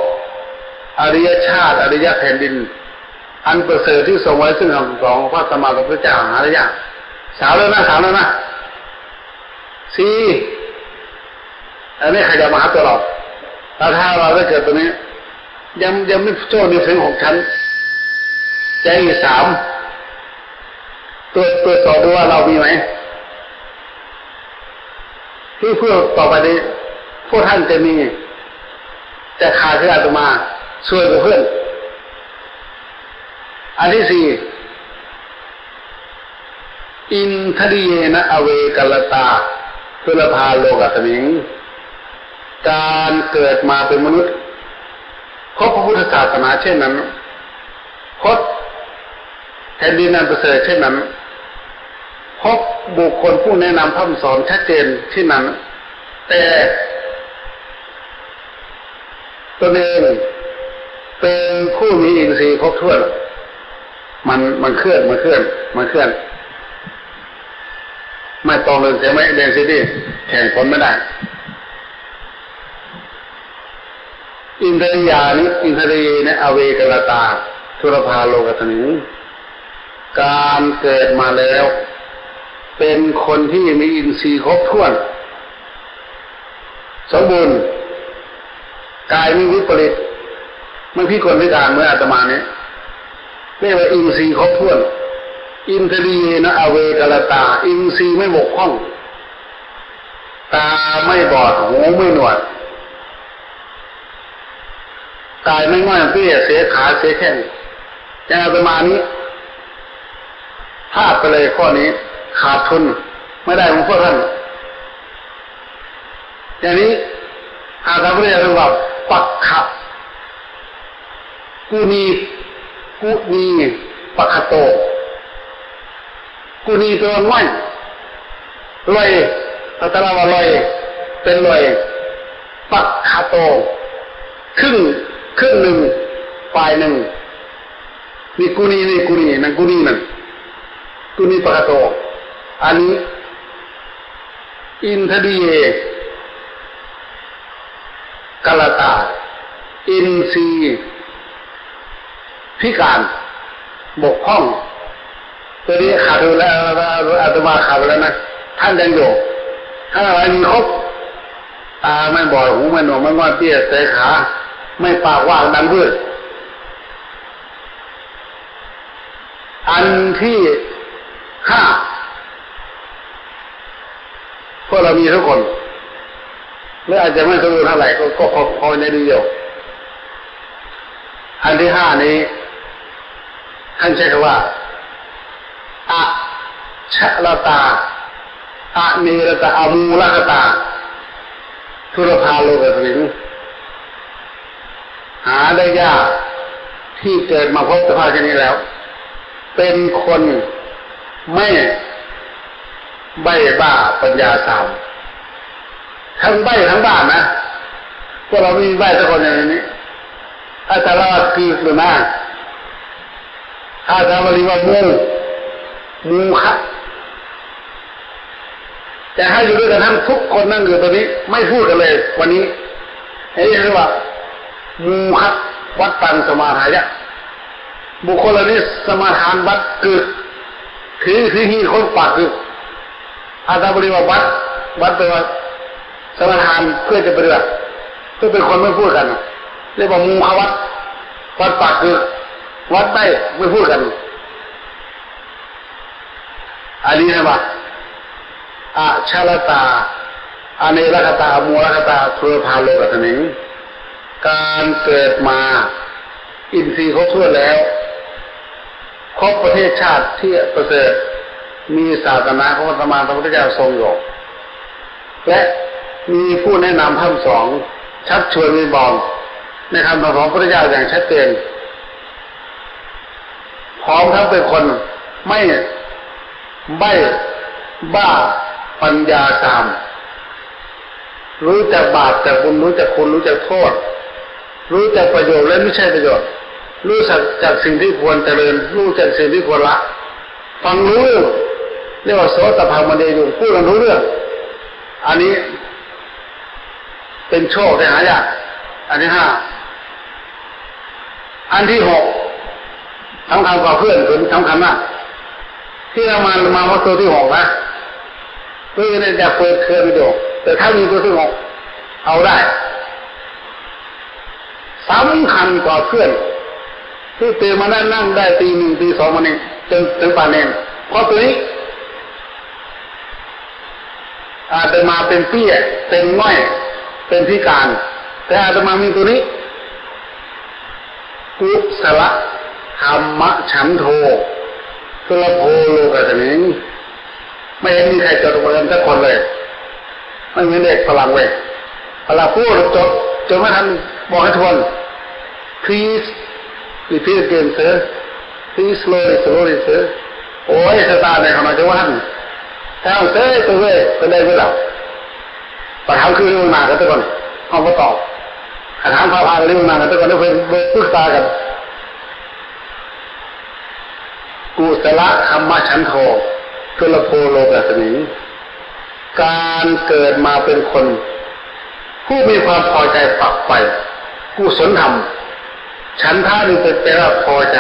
ອະລິຍະຊາດ ອະລິຍະແຜ່ນດິນ ອັນປະເສີດທີ່ຊົງໄວ້ຊຶ່ງຄຳສອນຂອງພະສຳມາສຳພຸດທະເຈົ້າ ຫາໄດ້ຍາກ. ສາມແລ້ວນະ ສາມແລ້ວນະ ສີ່ ອັນນີ້ຂະຫຍັບມາຫາຕົວເຮົາ ແລ້ວຖ້າເຮົາໄດ້ເກີດຕົວນີ້ ຍັງ ຍັງມີໂຈດໃນເທິງຂອງຊັ້ນ ແຈ້ງອີກສາມ ຕົວ ຕົວຈສອບດູວ່າເຮົາມີໄໝ? ທີ່ເພື່ອຕໍ່ໄປນີ້ ພວກທ່ານຈະມີ ຈະຂາດຄືອາດຕະມາ ຊ່ວຍກວ່າເພື່ອນ. ອັນທີສີ່ ອິນທະລິເຍນະ ອະເວກະລະຕາ ທຸລະພາ ໂລກັດສມິງ ການເກີດມາເປັນມະນຸດ ພົບພະພຸດທະສາສະໜາເຊັ່ນນັ້ນ ພົບແຜ່ນດິນອັນປະເສີດເຊັ່ນນັ້ນ ພົບບຸກຄົນຜູ້ແນະນຳພະຮ່ຳສອນຊັດເຈນເຊັ່ນນັ້ນ ແຕ່ຕົນເອງເປັນຜູ້ມີອິນຊີຄົບຖ້ວນ. ມັນ ມັນເຄື່ອນ ມັນເຄື່ອນ ມັນເຄື່ອນ ໄມ້ຕອງເລື່ອງເສຍໄມ້ເລື່ອງຊິຕິ ແຂ່ງຜົນບໍ່ໄດ້. ອິນທະລິຍານິ ອິນທະລິເຍນະ ອະເວກະລະຕາ ທຸລະພາ ໂລກັດສມິງ ການເກີດມາແລ້ວ ເປັນຄົນທີ່ມີອິນຊີຄົບຖ້ວນ ສົມບູນ ກາຍມີວິປະລິດ ມັນພິກົນພິການເໝືອນອາດຕະມານີ້ ເອີ້ນວ່າອິນຊີຄົບຖ້ວນ. ອິນທະລິເຍນະ ອະເວກະລະຕາ ອິນຊີໄມ່ບົກຜ່ອງ ຕາໄມ່ບອດ ຫູໄມ່ໜວດ ກາຍໄມ່ງ່ອຍ ເປ້ເສ ຂາເສ ແຂ້ງ ຢ່າງອາດຕະມານີ້ ພາດໄປເລີຍຂໍ້ນີ້ ຂາດທຶນ ໄມ່ໄດ້ຂອງພວກທ່ານ. ຢ່າງນີ້ ອາດຕະມາເອີ້ນວ່າ ປັກຂະ ກຸນີ ກຸນີ ປັກຂະໂຕ ກຸນີແປວ່າງ່ອຍ ລ່ອຍ ພາສາລາວວ່າລ່ອຍ ເປັນລ່ອຍ ປັກຂະໂຕ ຄຶ່ງ ຄຶ່ງໜຶ່ງ ຝ່າຍໜຶ່ງ ນີ້ກຸນີ ນີ້ກຸນີ ນັ້ນກຸນີ ນັ້ນກຸນີ ປັກຂະໂຕ. ອັນນີ້ ອິນທະລິເຍ ກະລະຕາ ອິນຊີພິການ ບົກຜ່ອງ ຕົວນີ້ຂາດໄປແລ້ວ ອາດຕະມາຂາດໄປແລ້ວນະ ທ່ານຍັງຢູ່ ທ່ານທັງຫຼາຍມີຄົບ ຕາໄມ່ບອດ ຫູໄມ່ໜວກ ໄມ່ງ່ອຍ ເປ້ເສ ຂາໄມ່ປາກ ຫວ່າງດັງວືດ. ອັນທີຫ້າ ພວກເຮົາມີທຸກຄົນ ຫຼືອາດຈະບໍ່ສົມບູນເທົ່າໃດ ກໍ ກໍ ກໍ ກໍຍັງດີຢູ່. ອັນທີຫ້ານີ້ ທ່ານໃຊ້ຄຳວ່າ ອະຊະລະຕາ ອະເນລະຕາ ອະມູລະຄະຕາ ທຸລະພາ ໂລກັດສມິງ ຫາໄດ້ຍາກ. ທີ່ເກີດມາພົບສະພາບເຊັ່ນນີ້ແລ້ວ ເປັນຄົນໄມ້ໃບ້ບ້າປັນຍາສາມ ທັງໃບ້ທັງບ້ານນະ. ພວກເຮົາມີໃບ້ແຕ່ຄົນຢ່າງນີ້ ພາສາລາວວ່າກືກ ຫຼື ນາ ພາສາບາລີວ່າມູ ມູຄະ. ແຕ່ໃຫ້ຢູ່ດ້ວຍກັນທັງທຸກຄົນ ນັ່ງຢູ່ໂຕນີ້ ໄມ່ພູດກັນເລີຍວັນນີ້ ເອີ້ຍ ເອີ້ຍວ່າ ມູຄະວັດຕັງສະມາທາຍະ. ບຸກຄົນເຫຼົ່ານີ້ສະມາທານວັດກືກ ຖື ຖືຫີດຄົນປາກກືກ. ພາສາບາລີວ່າວັດ ວັດແປວ່າສະມາທານເພື່ອຈະປະຕິບັດ ເພື່ອເປັນຄົນໄມ່ພູດກັນ ເອີ້ຍວ່າມູຄະວັດ ວັດປາກກືກ ວັດໄມ້ໄມ່ພູດກັນ. ອັນນີ້ນະວ່າ ອະຊະລະຕາ ອະເນລະຄະຕາ ອະມູລະຄະຕາ ທຸລະພາໂລກະສະມິງ. ການເກີດມາ ອິນຊີຄົບຖ້ວນແລ້ວ ຄົບປະເທດຊາດທີ່ປະເສີດ ມີສາສະໜາຂອງພະສຳມາສຳພຸດທະເຈົ້າຊົງຢູ່ ແລະ ມີຜູ້ແນະນຳພ້ຳສອນ ຊັກຊວນວິງວອນໃນຄຳສອນຂອງພະພຸດທະເຈົ້າຢ່າງຊັດເຈນ. ພ້ອມທັງເປັນຄົນໄມ້ໃບ້ບ້າປັນຍາສາມ ຮູ້ຈັກບາບຈັກບຸນ ຮູ້ຈັກຄຸນ ຮູ້ຈັກໂທດ ຮູ້ຈັກປະໂຫຍດ ແລະ ມິໃຊ້ປະໂຫຍດ ຮູ້ຈັກ ຈັກສິ່ງທີ່ຄວນຈະເລີນ ຮູ້ຈັກສິ່ງທີ່ຄວນລະ. ຟັງຮູ້ເລື່ອງ ຮຽກວ່າໂສຕະພັງມະນີຢູ່ ຜູ້ນັ້ນຮູ້ເລື່ອງ. ອັນນີ້ ເປັນໂຊກທີ່ຫາຍາກ. ອັນທີຫ້າ ອັນທີຫົກ ສຳຄັນກວ່າເພື່ອນ ຕົວນີ້ສຳຄັນມາກ ທີ່ເຮົາມາ ມາ ມາຕົວທີຫົກນະ ເພື່ອຈະໄດ້ ຢາກເປີດເຄື່ອງຢູ່ ແຕ່ຖ້າມີຕົວທີຫົກ ເອົາໄດ້ ສຳຄັນກວ່າເພື່ອນ ຄືຕື່ນມານັ້ນ ນັ່ງໄດ້ຕີໜຶ່ງຕີສອງ ມື້ນີ້ ຈົນເຖິງປານນີ້ ເພາະຕົວນີ້ ອາດຈະມາເປັນເປ້ຍ ເປັນງ່ອຍ ເປັນພິການ ແຕ່ອາດຈະມາມີຕົວນີ້ ກຸສະລະທຳມະສັນໂທ ທຸລະໂພໂລກະສະມິງ. ໄມ່ເຫັນມີໃຜຈົດເໝືອນຈັກຄົນເລີຍ. ມັນເປັນເດັກຝຣັ່ງເວີຍ ຝຣັ່ງຜູ້ຈົດ ຈົດບໍ່ທັນ ບອກໃຫ້ທວນ Please repeat again, sir. Please slowly, slowly, sir. ໂອ້ຍ ສະຕາໃນຂະນະຈັງຫວະຫັ້ນ ແຕ່ເຊີຍຕົວເວີຍ ເພິ່ນໄດ້ເບິດແລ້ວ. ປະຖາມຄືລ່ວງໜ້າກັນແຕ່ກ່ອນ ເຮົາບໍ່ຕອບ. ຖ້າຖາມພະພາກລ່ວງໜ້າກັນແຕ່ກ່ອນ ເດີ ເພິ່ນບໍ່ປຶກສາກັນ. ກຸສະລະທຳມະສັນໂທ ທຸລະໂພໂລກະສະມິງ. ການເກີດມາເປັນຄົນ ຜູ້ມີຄວາມພໍໃຈຝັກໃຝ່ກຸສົນທຳ. ສັນທະນີ້ແປວ່າພໍໃຈ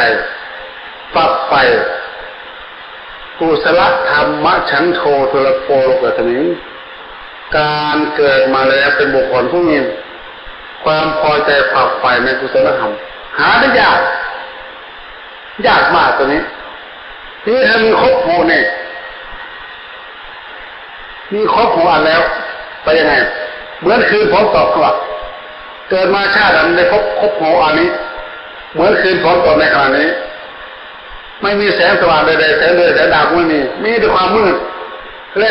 ຝັກໃຝ່. ກຸສະລະທຳມະສັນໂທ ທຸລະໂພໂລກະສະມິງ. ການເກີດມາແລ້ວເປັນບຸກຄົນຜູ້ມີຄວາມພໍໃຈຝັກໃຝ່ໃນກຸສົນນະທຳ ຫາໄດ້ຍາກ. ຍາກມາກຕົວນີ້. ນີ້ຖ້າມີຄົບຫົກນີ້ ມີຄົບຫົກອັນແລ້ວ ໄປຍັງໄງ? ເໝືອນຄືນຝົນຕົກ. ເກີດມາຊາດໃດໄດ້ພົບຄົບຫົກອັນນີ້ ເໝືອນຄືນຝົນຕົກໃນຂະນະນີ້ ໄມ່ມີແສງສະຫວ່າງໃດໆ ແສງເດືອນແສງດາວກໍບໍ່ມີ ມີແຕ່ຄວາມມືດ ແລະ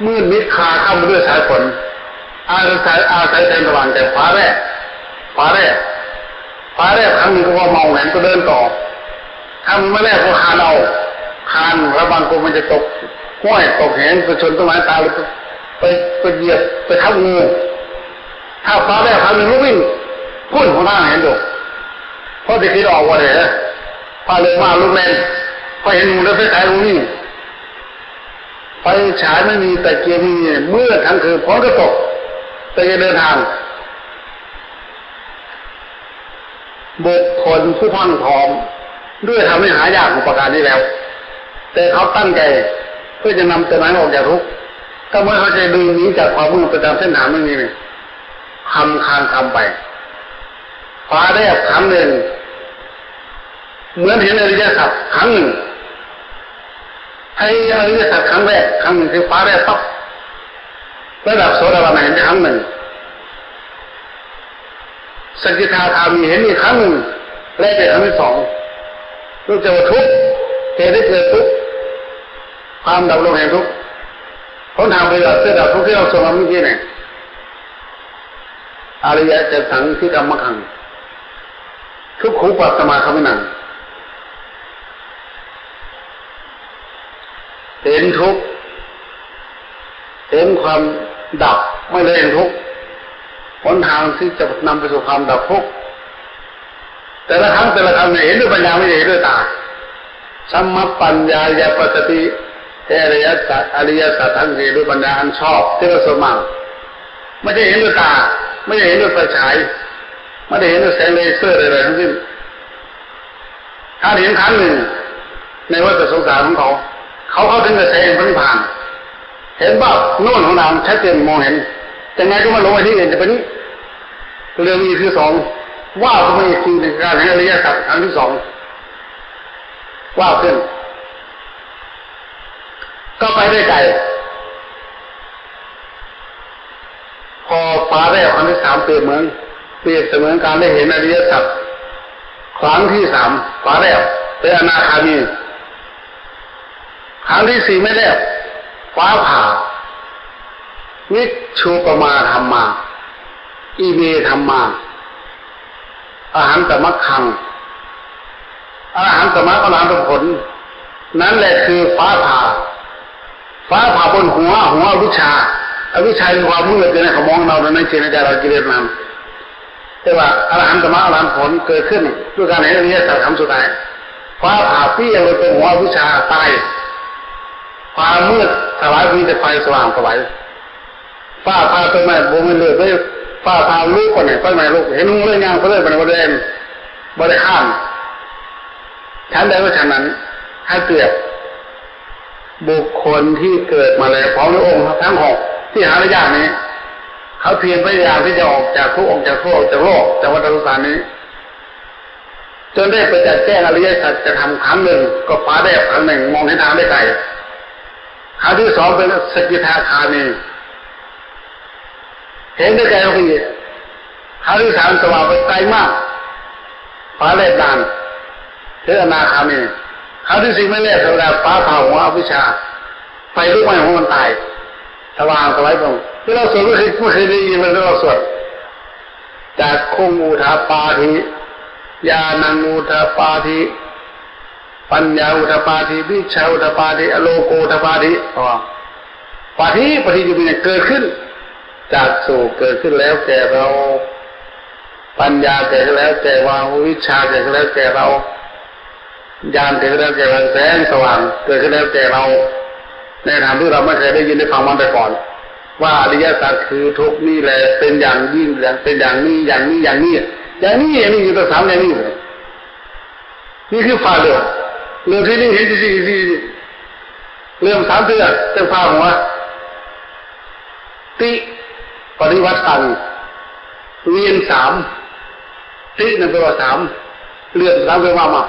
ມືດມິດຄາຄ້ຳດ້ວຍສາຍຝົນ ອາໄສ ອາໄສແສງສະຫວ່າງຈາກຟ້າແລບ ຟ້າແລບ ຟ້າແລບຄັ້ງໜຶ່ງກໍເວົ້າເມົາແຫຼນກໍເດີນຕໍ່ ຖ້າມັນມາແລບກໍຄານເອົາ ຄານລະວັງກົວມັນຈະຕົກຫ້ວຍຕົກແຫງ ໄປຊົນຕົ້ນໄມ້ຕາຍ ຫຼື ໄປ ໄປຢຽບໄປທັບງູ ຖ້າຟ້າແລບຄັ້ງໜຶ່ງລູກວິ່ງ ພຸ້ນຫົນທາງເຫັນຢູ່ ພໍຊິຄິດອອກວ່າເດ້ ຟ້າແລບມາລູກແລ່ນ ພໍເຫັນງູ ແລ້ວໄຟສາຍບໍ່ມີ ໄຟສາຍໄມ່ມີ ຕະກຽວໄມ່ມີ ມືດທັງຄືນ ຝົນກໍຕົກ ແຕ່ຈະເດີນທາງ ບຸກຄົນຜູ້ພັ້ງພ້ອມດ້ວຍທຳທີ່ຫາຍາກຂອງປະການນີ້ແລ້ວ ແຕ່ເຂົາຕັ້ງໃຈເພື່ອຈະນຳຕົນເອງອອກຈາກທຸກ ກໍເມື່ອເຂົາຈະດຶງໜີຈາກຄວາມມືດໄປຕາມເສັ້ນທາງໄມ່ມີ ຄຳຄານຄຳໄປ ຟ້າແລບຄັ້ງໜຶ່ງ ເໝືອນເຫັນອະລິຍະສັດຄັ້ງໜຶ່ງ ໃຫ້ອະລິຍະສັດຄັ້ງແລກ ຄັ້ງໜຶ່ງຄືຟ້າແລບປັບ ລະດັບໂສດາບັນເຫັນໄດ້ຄັ້ງໜຶ່ງ ສະກິທາຄາມີເຫັນອີກຄັ້ງໜຶ່ງ ແລະ ເປັນຄັ້ງທີສອງ ຮູ້ຈັກວ່າທຸກ ເຫດໃຫ້ເກີດທຸກ ຄວາມດັບລົງແຫ່ງທຸກ ຫົນທາງປະຕິບັດເພື່ອດັບທຸກທີ່ເຮົາສວນມາເມື່ອກີ້ນີ້ ອະລິຍະຈັດສັງທິກຳມັກຂັງ ທຸກຂູປັດສະມາຄະມິນັງ ເຫັນທຸກ ເຫັນຄວາມດັບ ເມື່ອເຫັນທຸກ ຫົນທາງທີ່ຈະນຳໄປສູ່ຄວາມດັບທຸກ ແຕ່ລະຄັ້ງ ແຕ່ລະຄັ້ງນີ້ເຫັນດ້ວຍປັນຍາ ບໍ່ໄດ້ເຫັນດ້ວຍຕາ. ສຳມະປັນຍາຍະປັດສະຕິ ເຫັນອະລິຍະສັດ ອະລິຍະສັດທັງສີ່ດ້ວຍປັນຍາອັນຊອບ ທີ່ເຮົາສວດມາ ບໍ່ໄດ້ເຫັນດ້ວຍຕາ ບໍ່ໄດ້ເຫັນດ້ວຍໄຟສາຍ ບໍ່ໄດ້ເຫັນດ້ວຍແສງເລເຊີໃດໆທັງສິ້ນ. ທ່ານເຫັນຄັ້ງໜຶ່ງໃນວັດສະສົງສານຂອງເຂົາ ເຂົາເຂົ້າເຖິງກະແສແຫ່ງພະນິບພານ ເຫັນບາບໂນ້ນຫົນທາງຊັດເຈນມອງເຫັນ ຈັ່ງໃດກໍມາລົງໄວ້ທີ່ອື່ນຈະປານນີ້. ເລື່ອງນີ້ຄືສອງ ວ່າວຂຶ້ນມາອີກຄືການເຫັນອະລິຍະສັດຄັ້ງທີສອງ ວ່າວຂຶ້ນ ກໍໄປໄດ້ໄກ. ພໍຟ້າແລບຄັ້ງທີສາມ ປຽບເໝືອນ ປຽບສະເໝືອນການໄດ້ເຫັນອະລິຍະສັດຄັ້ງທີສາມ ຟ້າແລບ ເປັນອະນາຄາມີ. ຄັ້ງທີສີ່ ແມ່ນແລ້ວ ຟ້າຜ່າ ວິຊຸປະມາທຳມາ ອິເມທຳມາ ອະຫັນຕະມັກຂັງ ອະຫັນຕະມັກ ອະຫັນຕະຜົນ ນັ້ນແຫຼະຄືຟ້າຜ່າ ຟ້າຜ່າບົນຫົວ ຫົວອະວິຊຊາ ອະວິຊຊາຄືຄວາມມືດຢູ່ໃນຂະໝອງເຮົາ ໃນຈິດໃນໃຈເຮົາ ກິເລດນັ້ນ. ແຕ່ວ່າອະລະຫັນຕະມະ ອະລະຫັນຜົນເກີດຂຶ້ນດ້ວຍການເຫັນອະລິຍະສັດຂັ້ນສຸດທ້າຍ. ຟ້າຜ່າປີ້ງລົງຕົກຫົວອະວິຊຊາຕາຍ. ຄວາມມືດສະຫຼາຍ ມີແຕ່ໄຟສະຫວ່າງສະໄຫວ. ຟ້າຜ່າຕົ້ນໄມ້ ບໍ່ແມ່ນເລີດເດ້. ຟ້າຜ່າລຸກ ບາດນີ້ໄຟໄໝ້ລຸກ. ເຫັນຮຸ່ງເລີຍ ຍ່າງໄປເລີຍ ບາດນີ້ບໍ່ໄດ້ແລ່ນ ບໍ່ໄດ້ຂ້າມ. ສັນໃດກໍສັນນັ້ນ ຖ້າປຽບ ບຸກຄົນທີ່ເກີດມາແລ້ວ ເຂົາໃນອົງທັງຫົກທີ່ຫາໄດ້ຍາກນີ້ ເຂົາພຽນພະຍາຍາມທີ່ຈະອອກຈາກທຸກ ອອກຈາກໂທດ ອອກຈາກໂລກ ຈາກວັດຕະສົງສານນີ້ ຈົນໄດ້ປະຈັກແຈ້ງອະລິຍະສັດຈະທຳຄັ້ງໜຶ່ງ ກໍຟ້າແລບຄັ້ງໜຶ່ງ ມອງເຫັນທາງໄດ້ໄກ. ຄັ້ງທີສອງເປັນສະກິທາຄາມີ ເຫັນໄດ້ໄກອອກໄປອີກ. ຄັ້ງທີສາມສະຫວ່າງໄປໄກມາກ ຟ້າແລບນານ ເປັນອະນາຄາມີ. ຄັ້ງທີສີ່ແມ່ນແລບເທວະດາ ຟ້າຜ່າຫົວອະວິຊຊາ ໄຟລຸກໄໝ້ຫົວມັນຕາຍ ສະຫວ່າງສະໄຫວ. ທີ່ເຮົາສວດ ເຄີຍ ເຄີຍໄດ້ຍິນແລ້ວ ທີ່ເຮົາສວດ ຈັກຂຸງອຸທະປາທິ ຍານັງອຸທະປາທິ ປັນຍາອຸທະປາທິ ວິຊຊາອຸທະປາທິ ອະໂລໂກອຸທະປາທິ. ເພາະວ່າປາທິ ປາທິຢູ່ນີ້ເກີດຂຶ້ນ ຈັກຂຸເກີດຂຶ້ນແລ້ວແກ່ເຮົາ ປັນຍາເກີດຂຶ້ນແລ້ວແກ່ເຮົາ ວິຊຊາເກີດຂຶ້ນແລ້ວແກ່ເຮົາ ຍານເກີດຂຶ້ນແລ້ວແກ່ເຮົາ ແສງສະຫວ່າງເກີດຂຶ້ນແລ້ວແກ່ເຮົາ ໃນທາງທີ່ເຮົາບໍ່ເຄີຍໄດ້ຍິນໄດ້ຟັງມາແຕ່ກ່ອນ ວ່າອະລິຍະສັດຄືທຸກນີ້ແຫຼະ ເປັນຢ່າງນີ້ ເປັນຢ່າງນີ້ ຢ່າງນີ້ ຢ່າງນີ້ ຢ່າງນີ້ ຢ່າງນີ້ ຢູ່ຕັ້ງສາມຢ່າງນີ້. ນີ້ຄືຟ້າເຫຼື້ອມ ເຫຼື້ອມທີໜຶ່ງເຫັນຈັ່ງຊີ້ ຈັ່ງຊີ້ ເຫຼື້ອມສາມເທື່ອ ຈັ່ງຜ່າຫົວ. ຕິປະລິວັດຕັງ ວຽນສາມ ຕິນັ້ນແປວ່າສາມ ເຫຼື້ອມສາມເທື່ອມາ ມາ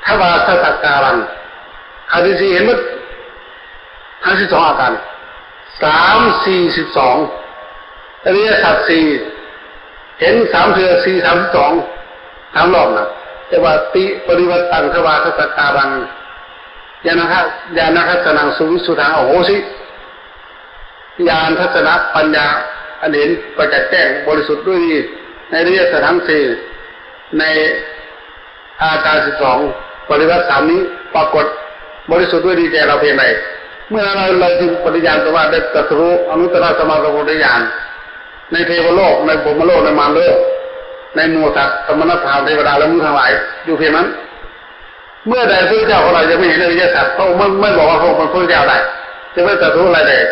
ທະວາທະສະກາລັງ ຄັ້ງທີສີ່ເຫັນໝົດ ທັງສິບສອງອາການ ສາມ ສີ່ ສິບສອງ ອະລິຍະສັດສີ່ ເຫັນສາມເທື່ອ ສີ່ ສາມ ສິບສອງ ສາມລອບນະ. ແຕ່ວ່າຕິປະລິວັດຕັງ ທະວາທະສະກາລັງ ຍານະ ຍານະທັດສະນັງ ສຸວິສຸດທັງ ອະໂຫສິ ຍານທັດສະນະປັນຍາ ອັນເຫັນປະຈັກແຈ້ງບໍລິສຸດດ້ວຍດີ ໃນອະລິຍະສັດທັງສີ່ ໃນ ອາການສິບສອງ ປະລິວັດສາມນີ້ປາກົດບໍລິສຸດດ້ວຍດີແກ່ເຮົາພຽງໃດ ເມື່ອນັ້ນເຮົາ ເຮົາຈຶ່ງປະຕິຍານຕົວວ່າໄດ້ຕັດສະຮູ້ອະນຸດຕະລະສຳມາສຳໂພທິຍານ ໃນເທວະໂລກ ໃນພົມມະໂລກ ໃນມານໂລກ ໃນໝູ່ສັດ ສະມະນະພາວ ເທວະດາ ແລະ ມະນຸດທັງຫຼາຍ ຢູ່ພຽງນັ້ນ. ເມື່ອໃດພະພຸດທະເຈົ້າຂອງເຮົາຍັງບໍ່ເຫັນອະລິຍະສັດ ພະອົງບໍ່ ບໍ່ບອກວ່າພະອົງເປັນພະພຸດທະເຈົ້າໄດ້ ຈະໄປຕັດສະຮູ້ລາຍແດງ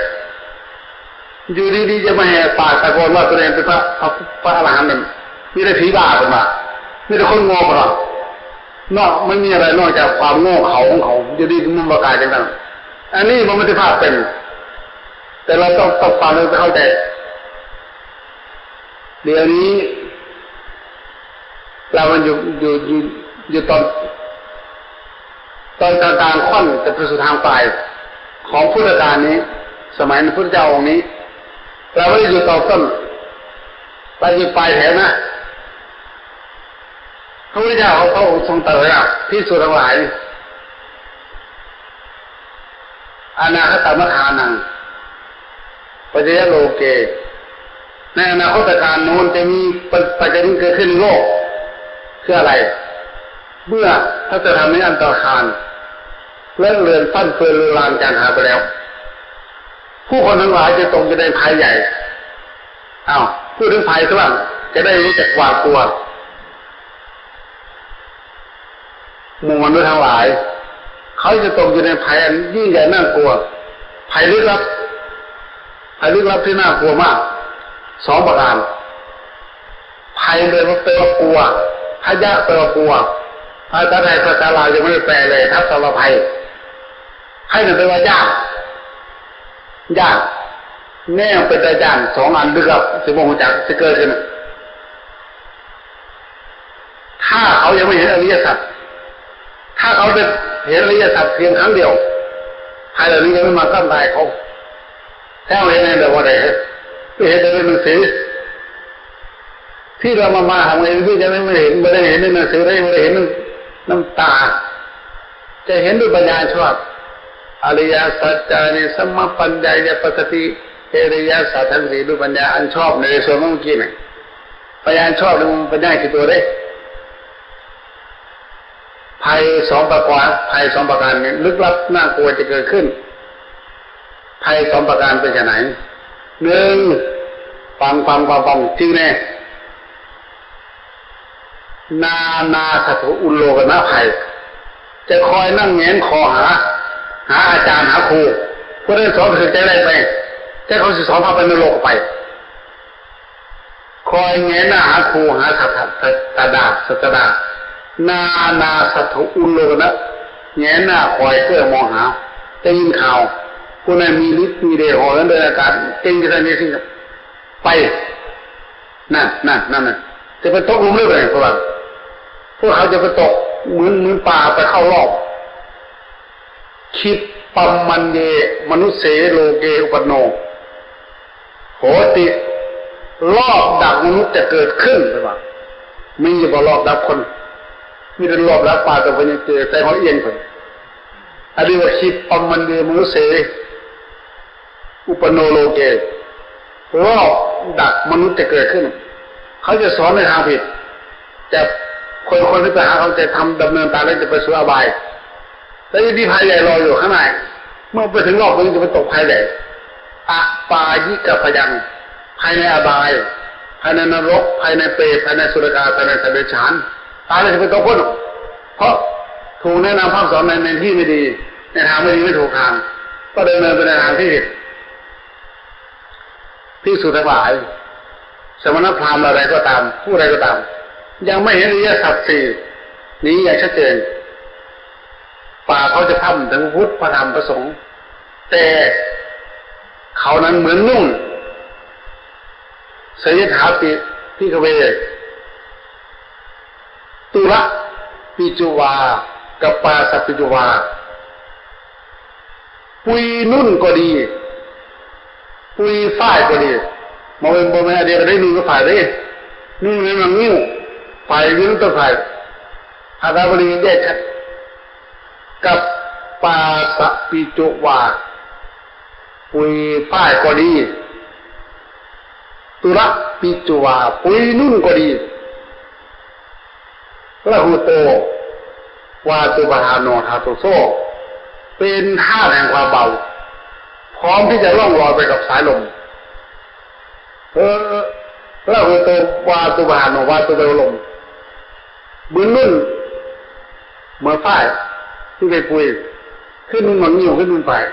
ຢູ່ດີໆ ຈະມາແຫກປາກຕະໂກນວ່າຕົວເອງເປັນພະ ພະ ພະອະລະຫັນນັ້ນ ມີແຕ່ຜີບ້າເພິ່ນວ່າ ມີແຕ່ຄົນໂງ່ເພິ່ນວ່າ ເນາະ ມັນມີອະໄລນອກຈາກຄວາມໂງ່ເຂົາຂອງເຂົາ ຢູ່ດີມັນປະກາດຈັ່ງຊັ້ນ. ອັນນີ້ບໍ່ແມ່ນທີ່ພາກເປັນ ແຕ່ເຮົາຕ້ອງ ຕ້ອງຟັງແລ້ວຈະເຂົ້າໃຈ. ດຽວນີ້ ລາວມັນຢູ່ ຢູ່ ຢູ່ ຢູ່ຕອນ ຕອນກາງໆ ຂ້ອນຈະໄປສູ່ທາງປາຍຂອງພຸດທະການນີ້ ສະໄໝພຸດທະເຈົ້າອົງນີ້ ລາວບໍ່ໄດ້ຢູ່ຕອນຕົ້ນ ລາວຢູ່ປາຍແຖວນະ. ພະພຸດທະເຈົ້າຂອງພະອົງຊົງຕະຫຼາດວ່າ ພິກຂຸທັງຫຼາຍ ອະນາຄະຕະມະທານັງ ປັດຈະຍະໂລເກ ໃນອະນາຄົດຕະການໂນ້ນຈະມີປັດ ປັດໄຈນີ້ເກີດຂຶ້ນໃນໂລກ ຄືອະໄລ? ເມື່ອສັດທຳໃນອັນຕະຄານເລີກເລືອນ ຟັ່ນເຟືອນລຸລານຈາງຫາຍໄປແລ້ວ, ຜູ້ຄົນທັງຫຼາຍຈະຕົກຢູ່ໃນໄພໃຫຍ່. ອ້າວ ຜູ້ເຖິງໄພສ່ວນຫຼາຍຈະໄດ້ຮູ້ຈັກຫວາດກົວ. ໝູ່ມະນຸດທັງຫຼາຍ ເຂົາຈະຕົກຢູ່ໃນໄພອັນຍິ່ງໃຫຍ່ໜ້າກົວ, ໄພລຶກລັບ, ໄພລຶກລັບທີ່ໜ້າກົວມາກສອງປະການ. ໄພແປວ່າ ແປວ່າກົວ, ພະຍະແປວ່າກົວ. ພາສາໄທ ພາສາລາວຍັງບໍ່ໄດ້ແປເລີຍ ທັບສັບວ່າໄພ. ໄພນັ້ນແປວ່າຢ້ານ, ຢ້ານ, ແນວເປັນຕາຢ້ານສອງອັນລຶກລັບ ຊິບໍ່ຮູ້ຈັກ ຊິເກີດຂຶ້ນ. ຖ້າເຂົາຍັງບໍ່ເຫັນອະລິຍະສັດ, ຖ້າເຂົາໄດ້ເຫັນອະລິຍະສັດພຽງຄັ້ງດຽວ, ໄພເຫຼົ່ານີ້ຈະບໍ່ມາທຳລາຍເຂົາ. ແທ້ເຮົາເຫັນແນວໃດບໍ່ໄດ້, ໄປເຫັນແຕ່ໃນໜັງສື. ທີ່ເຮົາມາ ມາຫາເຫັນຄືຍັງໄດ້ເຫັນ, ບໍ່ໄດ້ເຫັນໃນໜັງສືເດ້, ບໍ່ໄດ້ເຫັນນຳ ນຳຕາ, ຈະເຫັນດ້ວຍປັນຍາອັນຊອບ. ອະລິຍະສັດຈານິ ສຳມະປັນຍາຍະປັດສະຕິ. ເຫັນອະລິຍະສັດທັງສີ່ດ້ວຍປັນຍາອັນຊອບ. ໃນສ່ວນຂອງເມື່ອກີ້ນະ ພະຍານຊອບນີ້ມັນເປັນຍານທີ່ຕົວເດ້. ໄພສອງປະການ, ໄພສອງປະການນີ້ລຶກລັບໜ້າກົວຈະເກີດຂຶ້ນ. ໄພສອງປະການເປັນຈັ່ງໃດ? ໜຶ່ງ ຟັງ, ຟັງ, ຟັງ, ຟັງຈິງແນ່. ນານາສັດຖະອຸໂລກະນະໄພ ຈະຄອຍນັ່ງແຫງນຂໍຫາ, ຫາອາຈານ, ຫາຄູ. ຜູ້ໃດສອນຖືກໃຈແລ້ວໄປ, ແຕ່ເຂົາຊິສອນພາໄປນະລົກໄປ. ຄອຍແຫງນໜ້າຫາຄູ, ຫາສາດ ສາດສະດາ, ສາດສະດາ. ນານາສັດຖະອຸໂລກະນະ ແຫງນໜ້າຄອຍເພື່ອມອງຫາ. ໄດ້ຍິນຂ່າວ ຜູ້ນັ້ນມີລິດມີເດດ ເຫີນເດີນອາກາດ ເກັ່ງຢູ່ທາງນີ້ ໄປ. ນັ້ນ, ນັ້ນ, ນັ້ນ, ນັ້ນ. ຈະໄປຕົກຫຼຸມເລີຍ ເພາະວ່າພວກເຂົາຈະໄປຕົກ ໝືນ, ໝືນປາໄປເຂົ້າລອບ. ຂິບປະມັນເຍ ມະນຸດເສ ໂລເກ ອຸປັນໂນ ໂຫຕິ. ລອບດັກມະນຸດຈະເກີດຂຶ້ນ, ເພິ່ນວ່າ. ມີຢູ່ບໍ່ລອບດັກຄົນ? ມີແຕ່ລອບດັກປາຕົວເພິ່ນຍັງເຈີ, ແຕ່ເຮົາອຽງເພິ່ນ. ອັນນີ້ວ່າ ຂິບປະມັນເຍ ມະນຸດເສ ອຸປັນໂນ ໂລເກ. ລອບດັກມະນຸດຈະເກີດຂຶ້ນ. ເຂົາຈະສອນໃນທາງຜິດ. ຈະ, ຄົນ, ຄົນທີ່ໄປຫາເຂົາຈະທຳດຳເນີນຕາມ ແລ້ວຈະໄປສູ່ອະບາຍ. ແລ້ວຈະມີໄພໃຫຍ່ລໍຢູ່ຂ້າງໜ້າ. ເມື່ອໄປເຖິງລອບ ມັນຈະໄປຕົກໄພໃດ? ອະປາຍິກະພະຍັງ, ໄພໃນອະບາຍ, ໄພໃນນະລົກ, ໄພໃນເປດ, ໄພໃນສຸລະກາຍ, ໄພໃນສັດເດຣະຊານ. ຕາຍແລ້ວຈະໄປຕົກພຸ້ນ. ເພາະຖືກແນະນຳພຳສອນໃນ, ໃນທີ່ບໍ່ດີ, ໃນທາງບໍ່ດີ, ໃນຖືກທາງ, ກໍດຳເນີນໄປໃນທາງທີ່ຜິດ. ພິກສຸທັງຫຼາຍ, ສະມະນະພາມເຫຼົ່າໃດກໍຕາມ, ຜູ້ໃດກໍຕາມ, ຍັງບໍ່ເຫັນອະລິຍະສັດສີ່ນີ້ຢ່າງຊັດເຈນ. ປາກເຂົາຈະພຳເຖິງພະພຸດ, ພະທຳ, ພະສົງ, ແຕ່ເຂົານັ້ນເໝືອນນຸ່ງ. ສະຍະຖາ ພິກຂະເວ ຕຸລະປິຈຸວາ ກະປາສະປິຈຸວາ. ປຸຍນຸ່ນກໍດີ, ປຸຍຝ້າຍກໍດີ, ບໍ່ແມ່ນ, ບໍ່ແມ່ນອັນດຽວກັນເດ້, ນຸ່ນກັບຝ້າຍເດ້. ນຸ່ນແມ່ນໝາກງິ້ວ, ຝ້າຍຢູ່ນຳຕົ້ນຝ້າຍ. ພາສາບາລີແຍກຊັດ. ກະປາສະປິຈຸວາ, ປຸຍຝ້າຍກໍດີ. ຕຸລະປິຈຸວາ, ປຸຍນຸ່ນກໍດີ. ລະຫຸໂຕ ວາຕຸປະຫາໂນ ທາຕຸໂສ, ເປັນທາດແຫ່ງຄວາມເບົາ, ພ້ອມທີ່ຈະລ່ອງລອຍໄປກັບສາຍລົມ. ເອີ ລະຫຸໂຕ ວາຕຸປະຫາໂນ, ວາຕຸແປວ່າລົມ. ເໝືອນນຸ່ນ, ເໝືອນຝ້າຍທີ່ໄປປຸຍ, ຄືນຸ່ນໝາກງິ້ວ, ຄືນຸ່ນຝ້າຍ.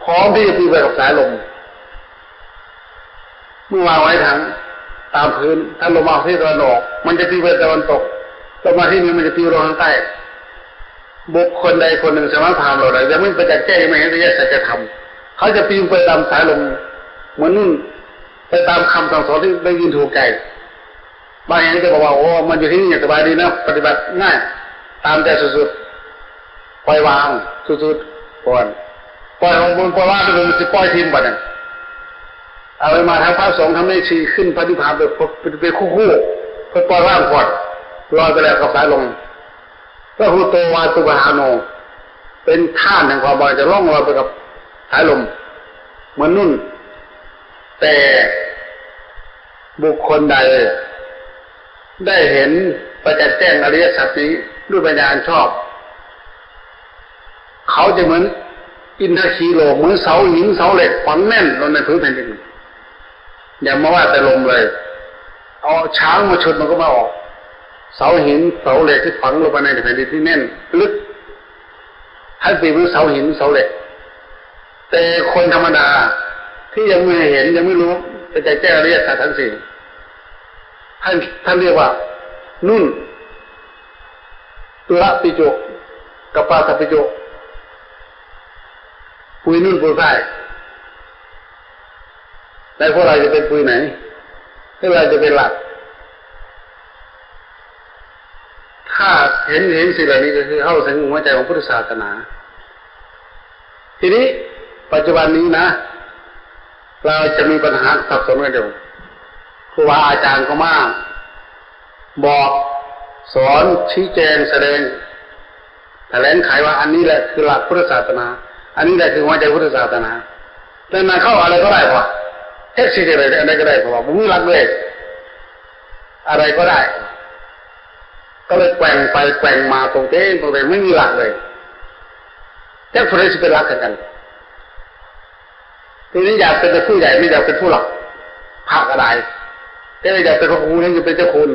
ພ້ອມທີ່ຈະປິວໄປກັບສາຍລົມ. ເມື່ອວາງໄວ້ທາງຕາມພື້ນ, ຖ້າລົມມາທາງທິດຕາເວັນອອກ, ມັນຈະປິວໄປຕາເວັນຕົກ, ລົມມາທິດເໜືອ, ມັນຈະປິວລົງທາງໃຕ້. ບຸກຄົນໃດຄົນໜຶ່ງສາມາດຖາມເຮົາໄດ້, ຍັງບໍ່ປະຈັກແຈ້ງ, ຍັງບໍ່ເຫັນອະລິຍະສັດຈະທຳ, ເຂົາຈະປິວໄປຕາມສາຍລົມ, ເໝືອນນຸ່ນໄປຕາມຄຳສັ່ງສອນທີ່ໄດ້ຍິນຖືກໃຈ. ບາງແຫ່ງຈະບອກວ່າ, ໂອ້, ມາຢູ່ທີ່ນີ້ສະບາຍດີນະ, ປະຕິບັດງ່າຍ, ຕາມໃຈສຸດໆ, ປ່ອຍວາງສຸດໆ, ປ່ອຍ, ປ່ອຍວາງ, ມັນປ່ອຍວາງ, ມັນຊິປ່ອຍຖິ້ມບາດນັ້ນ. ເອົາໄປມາທາງພະສົງທຳເມຊີ ຂຶ້ນພະນິບພານໄປ, ໄປ, ໄປຄູ່ໆ, ເພິ່ນປ່ອຍວາງກ່ອນ, ລອຍໄປແລ້ວກັບສາຍລົມ. ລະຫຸໂຕ ວາຕຸປະຫາໂນ, ເປັນທາດແຫ່ງຄວາມເບົາ, ຈະລ່ອງລອຍໄປກັບສາຍລົມ, ເໝືອນນຸ່ນ. ແຕ່ ບຸກຄົນໃດໄດ້ເຫັນປະຈັກແຈ້ງອະລິຍະສັດນີ້ດ້ວຍປັນຍາອັນຊອບ, ເຂົາຈະເໝືອນອິນທະຄີໂລມ, ເໝືອນເສົາຫີນເສົາເຫຼັກຝັງແໜ້ນລົງໃນພື້ນແຜ່ນດິນ. ຢ່າມາວ່າແຕ່ລົມເລີຍ, ເອົາຊ້າງມາຊຸດມັນກໍບໍ່ອອກ. ເສົາຫີນເສົາເຫຼັກທີ່ຝັງລົງໄປໃນແຜ່ນດິນທີ່ແໜ້ນເລິກ ພັນປີ ເໝືອນເສົາຫີນເສົາເຫຼັກ. ແຕ່ຄົນທຳມະດາທີ່ຍັງບໍ່ເຫັນ, ຍັງບໍ່ຮູ້ປະຈັກແຈ້ງອະລິຍະສັດທັງສີ່, ທ່ານ, ທ່ານຮຽກວ່ານຸນ, ຕຸລະປິຈຸ, ກະປາສະປິຈຸ, ປຸຍນຸນປຸຍຝ້າຍ. ແລະ ພວກເຮົາຈະເປັນປຸຍໄໝ? ຫຼືວ່າຈະເປັນຫຼັກ? ຖ້າເຫັນ, ເຫັນສິ່ງເຫຼົ່ານີ້ ກໍຄືເຮົາເຖິງຫົວໃຈຂອງພຸດທະສາສະໜາ. ທີນີ້ປັດຈຸບັນນີ້ນະ ລາວຈະມີບັນຫາສັບສົນກັນຢູ່. ຄູບາອາຈານກໍມາບອກສອນ, ຊີ້ແຈງ, ສະແດງ, ຖະແຫຼງໄຂວ່າ ອັນນີ້ແຫຼະຄືຫຼັກພຸດທະສາສະໜາ, ອັນນີ້ແຫຼະຄືຫົວໃຈພຸດທະສາສະໜາ. ແຕ່ນັ້ນເຂົາອະໄລກໍໄດ້ບໍ່? ເຮັດຊິຈັ່ງໃດ ອັນໃດກໍໄດ້, ເພາະວ່າບໍ່ມີຫຼັກເລີຍ. ອະໄລກໍໄດ້, ກໍເລີຍແກວ່ງໄປແກວ່ງມາ ຕົງເຕງຕົງເຕງ, ບໍ່ມີຫຼັກເລີຍ. ຈັກຜູ້ໃດຊິເປັນຫຼັກຄືກັນ? ທີນີ້ຢາກເປັນແຕ່ຜູ້ໃຫຍ່, ບໍ່ຢາກເປັນຜູ້ຫຼັກ. ພະກໍໄດ້, ແຕ່ຢາກເປັນພະຄູ, ຍັງຈະເປັນເຈົ້າຄຸນ.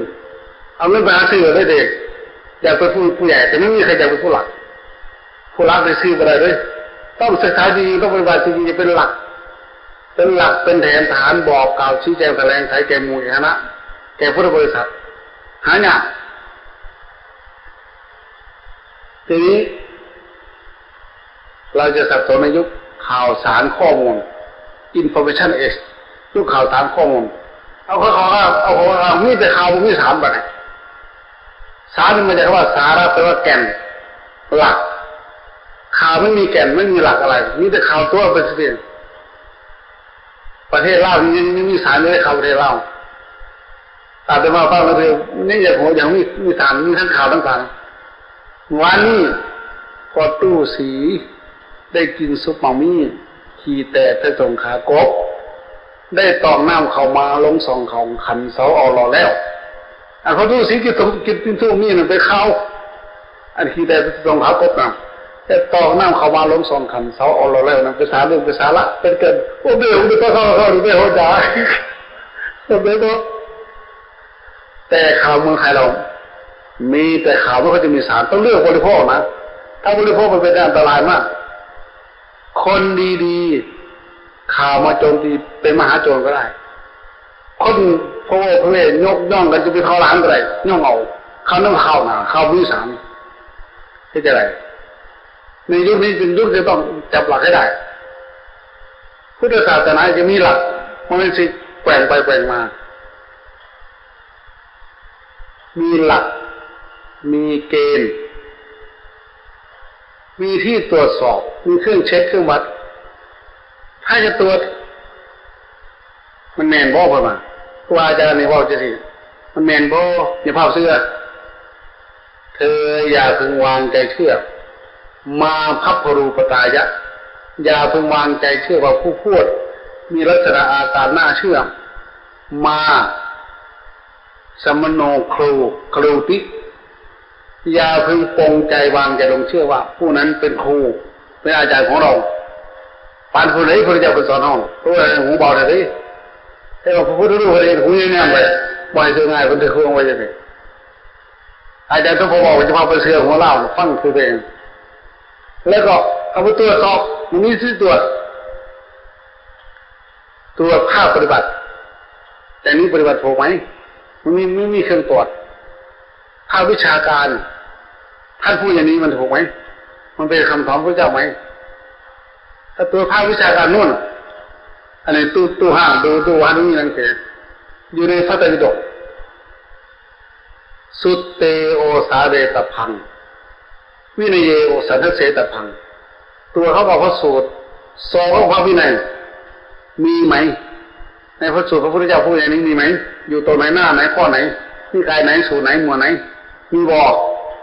ເອົາເງິນໄປຫາຊື້ເລີຍເດ້. ຢາກເປັນຜູ້, ຜູ້ໃຫຍ່, ແຕ່ບໍ່ມີໃຜຢາກເປັນຜູ້ຫຼັກ. ຜູ້ຫຼັກນີ້ຊື້ບໍ່ໄດ້ເດ້. ຕ້ອງສຶກສາດີ, ຕ້ອງປະຕິບັດດີ, ຈະເປັນຫຼັກ, ເປັນຫຼັກເປັນແຖນຖານ, ບອກກ່າວຊີ້ແຈງຖະແຫຼງໄຂແກ່ໝູ່ຄະນະ, ແກ່ພຸດທະບໍລິສັດ, ຫາຍາກ. ທີນີ້ ເຮົາຈະສັບສົນໃນຍຸກຂ່າວສານຂໍ້ມູນ, Information Age, ຍຸກຂ່າວສານຂໍ້ມູນ. ເອົາ, ເອົາ, ເອົາ, ເອົາ, ມີແຕ່ຂ່າວ ບໍ່ມີສານ. ບັດນີ້ ສານນີ້ມາຈາກຄຳວ່າສາລະ, ແປວ່າແກ່ນ, ຫຼັກ. ຂ່າວມັນມີແກ່ນ, ມັນມີຫຼັກອະໄລ? ມີແຕ່ຂ່າວຕົວະໄປຊື່ໆ. ປະເທດລາວນີ້ຍັງມີສານຢູ່ເດ້, ຂ່າວປະເທດລາວ. ອາດຈະມາຟັງແລ້ວ ຍັງຢາກຮູ້, ຍັງມີ, ມີສານ, ມີທັງຂ່າວທັງສານ. ວານນີ້ ພໍ່ຕູ້ສີໄດ້ກິນຊຸບໝາກມີ້, ຂີ່ແຕກໃສ່ສົ້ງຂາກົບ, ໄດ້ຕອກນ້ຳເຂົ້າມາລົງສອງຂອງຂັນເຊົາເອົາຫຼໍ່ແລ້ວ. ອັນພໍ່ຕູ້ສີກິນຊຸບ, ກິນ, ກິນຊຸບໝາກມີ້ນັ້ນເປັນຂ່າວ. ອັນຂີ່ແຕກໃສ່ສົ້ງຂາກົບນະ, ແຕ່ຕອກນ້ຳເຂົ້າມາລົງສອງຂັນເຊົາເອົາຫຼໍ່ແລ້ວນັ້ນ ເປັນສາເລື່ອງ, ເປັນສາລະ, ເປັນເກີນ. ໂອ້ ເບໂອ ເປັນພາສາເຂົາເດ້, ເບໂອຈາ. ໂອ້ ເບໂອ. ແຕ່ຂ່າວເມືອງໄທເຮົາ ມີແຕ່ຂ່າວ ບໍ່ຄ່ອຍຈະມີສານ, ຕ້ອງເລືອກບໍລິໂພກນະ. ຖ້າບໍລິໂພກມັນເປັນອັນຕະລາຍມາກ. ຄົນດີໆ ຂ່າວມາໂຈມຕີ ເປັນມະຫາໂຈນກໍໄດ້. ຄົນພະໂວພະເວຍົກຍ້ອງກັນຈະເປັນເຂົ້າຫຼາມກໍໄດ້, ຍ້ອງເອົາ. ຂ່າວນັ້ນຂ່າວໜ້າ, ຂ່າວບໍ່ມີສານ. ເຮັດຈັ່ງໃດ? ໃນຍຸກນີ້ເປັນຍຸກທີ່ຕ້ອງຈັບຫຼັກໃຫ້ໄດ້. ພຸດທະສາສະໜາຈະມີຫຼັກ, ບໍ່ແມ່ນຊິແກວ່ງໄປແກວ່ງມາ. ມີຫຼັກ, ມີເກນ, ມີທີ່ຕວດສອບ, ມີເຄື່ອງເຊັກເຄື່ອງວັດ. ໃຜຈະຕວດ ມັນແມ່ນບໍ່? ເພິ່ນວ່າ ຄູບາອາຈານນີ້ເວົ້າຈັ່ງຊີ້ ມັນແມ່ນບໍ່? ຢ່າພາວເຊື່ອ. ເທີຢ່າເພິ່ງວາງໃຈເຊື່ອ. ມາພັບພະຮູປະຕາຍະ, ຢ່າເພິ່ງວາງໃຈເຊື່ອວ່າຜູ້ພວດມີລັກສະນະອາການໜ້າເຊື່ອ. ມາ ສະມະໂນ ຄຣູ ຄຣູຕິ ຢ່າເພິ່ງປົງໃຈວາງໃຈລົງເຊື່ອວ່າຜູ້ນັ້ນເປັນຄູ ເປັນອາຈານຂອງເຮົາ. ປານຜູ້ໃດພະພຸດທະເຈົ້າເພິ່ນສອນເຮົາ ເພາະວ່າຫູເບົາແທ້ເດ້. ແຕ່ວ່າພະພຸດທະຮູບເພິ່ນເຮັດຫູແນມໄວ້ ບໍ່ໃຫ້ເຊື່ອງ່າຍ ເພິ່ນຖືກຄວງໄວ້ຈັ່ງຊີ້. ອາຈານສົມພອງເວົ້າ ຈະພາໄປເຊື່ອຫົວລາວ ຟັງຄືເອງ. ແລ້ວກໍເອົາໄປຕວດສອບ ມັນມີຊິຕວດ ຕວດພາກປະຕິບັດ ແຕ່ນີ້ປະຕິບັດຖືກໄໝ? ມັນມີ, ມັນມີເຄື່ອງຕວດ. ພາກວິຊາການ ທ່ານຜູ້ຢ່າງນີ້ມັນຖືກໄໝ? ມັນເປັນຄຳສອນພະເຈົ້າໄໝ? ຖ້າຕົວພາກວິຊາການໂນ້ນ ອັນນີ້ຕູ້, ຕູ້ຫ້າງ, ຕູ້, ຕູ້ວັດ ມີໜັງສື ຢູ່ໃນພະໄຕປິດົກ. ສຸດເຕໂອສາເວຕະພັງ ວິນະເຍໂອສັນທັດເສຕະພັງ. ຕົວະເຂົ້າກັບພະສູດ ສອບເຂົ້າກັບພະວິໄນ ມີໄໝ? ໃນພະສູດພະພຸດທະເຈົ້າຜູ້ໃຫຍ່ນີ້ມີໄໝ? ຢູ່ໂຕໃນ ໜ້າໃນ ຂໍ້ໃນ ນິກາຍໃນ ສູດໃນ ໝວດໃນ ມີບໍ່?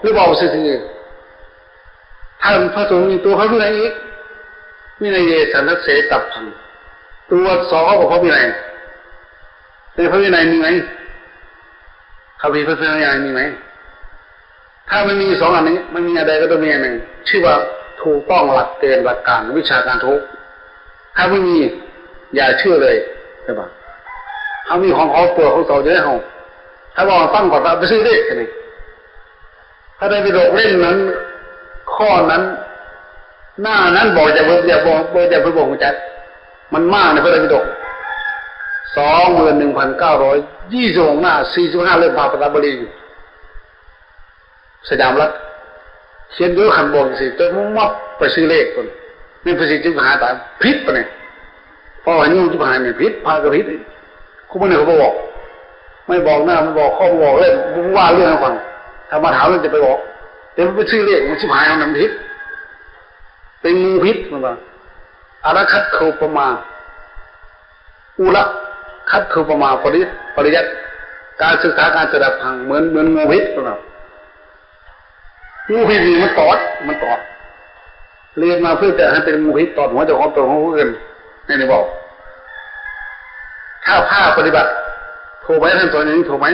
ຫຼືເວົ້າຊື່ໆ? ຖ້າພະສົງມີຕົວະພະວິໄນອີກ ວິນະເຍສັນທັດເສຕະພັງ ຕົວະສອບເຂົ້າກັບພະວິໄນ. ໃນພະວິໄນມີໄໝ? ຄຳພີພະວິໄນມີໄໝ? ຖ້າມັນມີສອງອັນນີ້ ມັນມີອັນໃດກໍຕ້ອງມີອັນໜຶ່ງ ຊື່ວ່າຖືກຕ້ອງຫຼັກເກນຫຼັກການວິຊາການທຸກ. ຖ້າບໍ່ມີ ຢ່າເຊື່ອເລີຍ ເຫັນບໍ່? ເຮົາມີຂອງເຮົາ ຕົວຂອງເຮົາຢູ່ໃນເຮົາ. ຖ້າເວົ້າໃຫ້ຟັງ ກໍໄປຊື້ເລກນີ້. ພະໄຕປິດົກເຫຼັ້ມນັ້ນ ຂໍ້ນັ້ນ ໜ້ານັ້ນ ບອກຢ່າເພິ່ນ ຢ່າ ບໍ່ ບໍ່ ຢ່າເພິ່ນບໍ່ຮູ້ຈັກ. ມັນມາໃນພະໄຕປິດົກ ສອງໝື່ນໜຶ່ງພັນເກົ້າຮ້ອຍ ຊາວຫົກໜ້າ ສີ່ສິບຫ້າເຫຼັ້ມ ພະປະຕານບໍລີ ສະຫຍາມລັດ ຂຽນຢູ່. ຄັນບອກຈັ່ງຊີ້ ຈະມັບໄປຊື້ເລກພຸ້ນ ແມ່ນພະສິດຈິບຫາຍຕາຍ ຜິດປະນີ້. ເພາະວ່າໂຍມຈິບຫາຍນີ້ຜິດ ພະກໍຜິດ. ຄູ່ມື້ນີ້ເຂົາບໍ່ບອກ ໄມ່ບອກໜ້າ ໄມ່ບອກຂໍ້ ບໍ່ບອກເລີຍ ບໍ່ວ່າເລື່ອງໃຫ້ຟັງ. ຖ້າມາຖາມແລ້ວຈະໄປບອກ ແຕ່ໄປຊື້ເລກ ມັນຊິບຫາຍ ມັນຜິດ ເປັນໝູ່ຜິດ ມັນວ່າ ອາລະຄັດໂຄປະມາ ອຸລະຄັດໂຄປະມາ ປະລິ ປະລິຍັດ ການສຶກສາ ການສະດັບຟັງ ເໝືອນ ເໝືອນງູພິດ ວ່າ ງູພິດນີ້ມັນຕອດ ມັນຕອດ ລຽນມາເພື່ອຈະໃຫ້ເປັນງູພິດ ຕອດຫົວເຈົ້າຂອງ ຕອດຫົວຜູ້ອື່ນ ແມ່ນບໍ່? ຖ້າພາປະຕິບັດ ຖືກໄໝ? ທ່ານສອນຢ່າງນີ້ ຖືກໄໝ?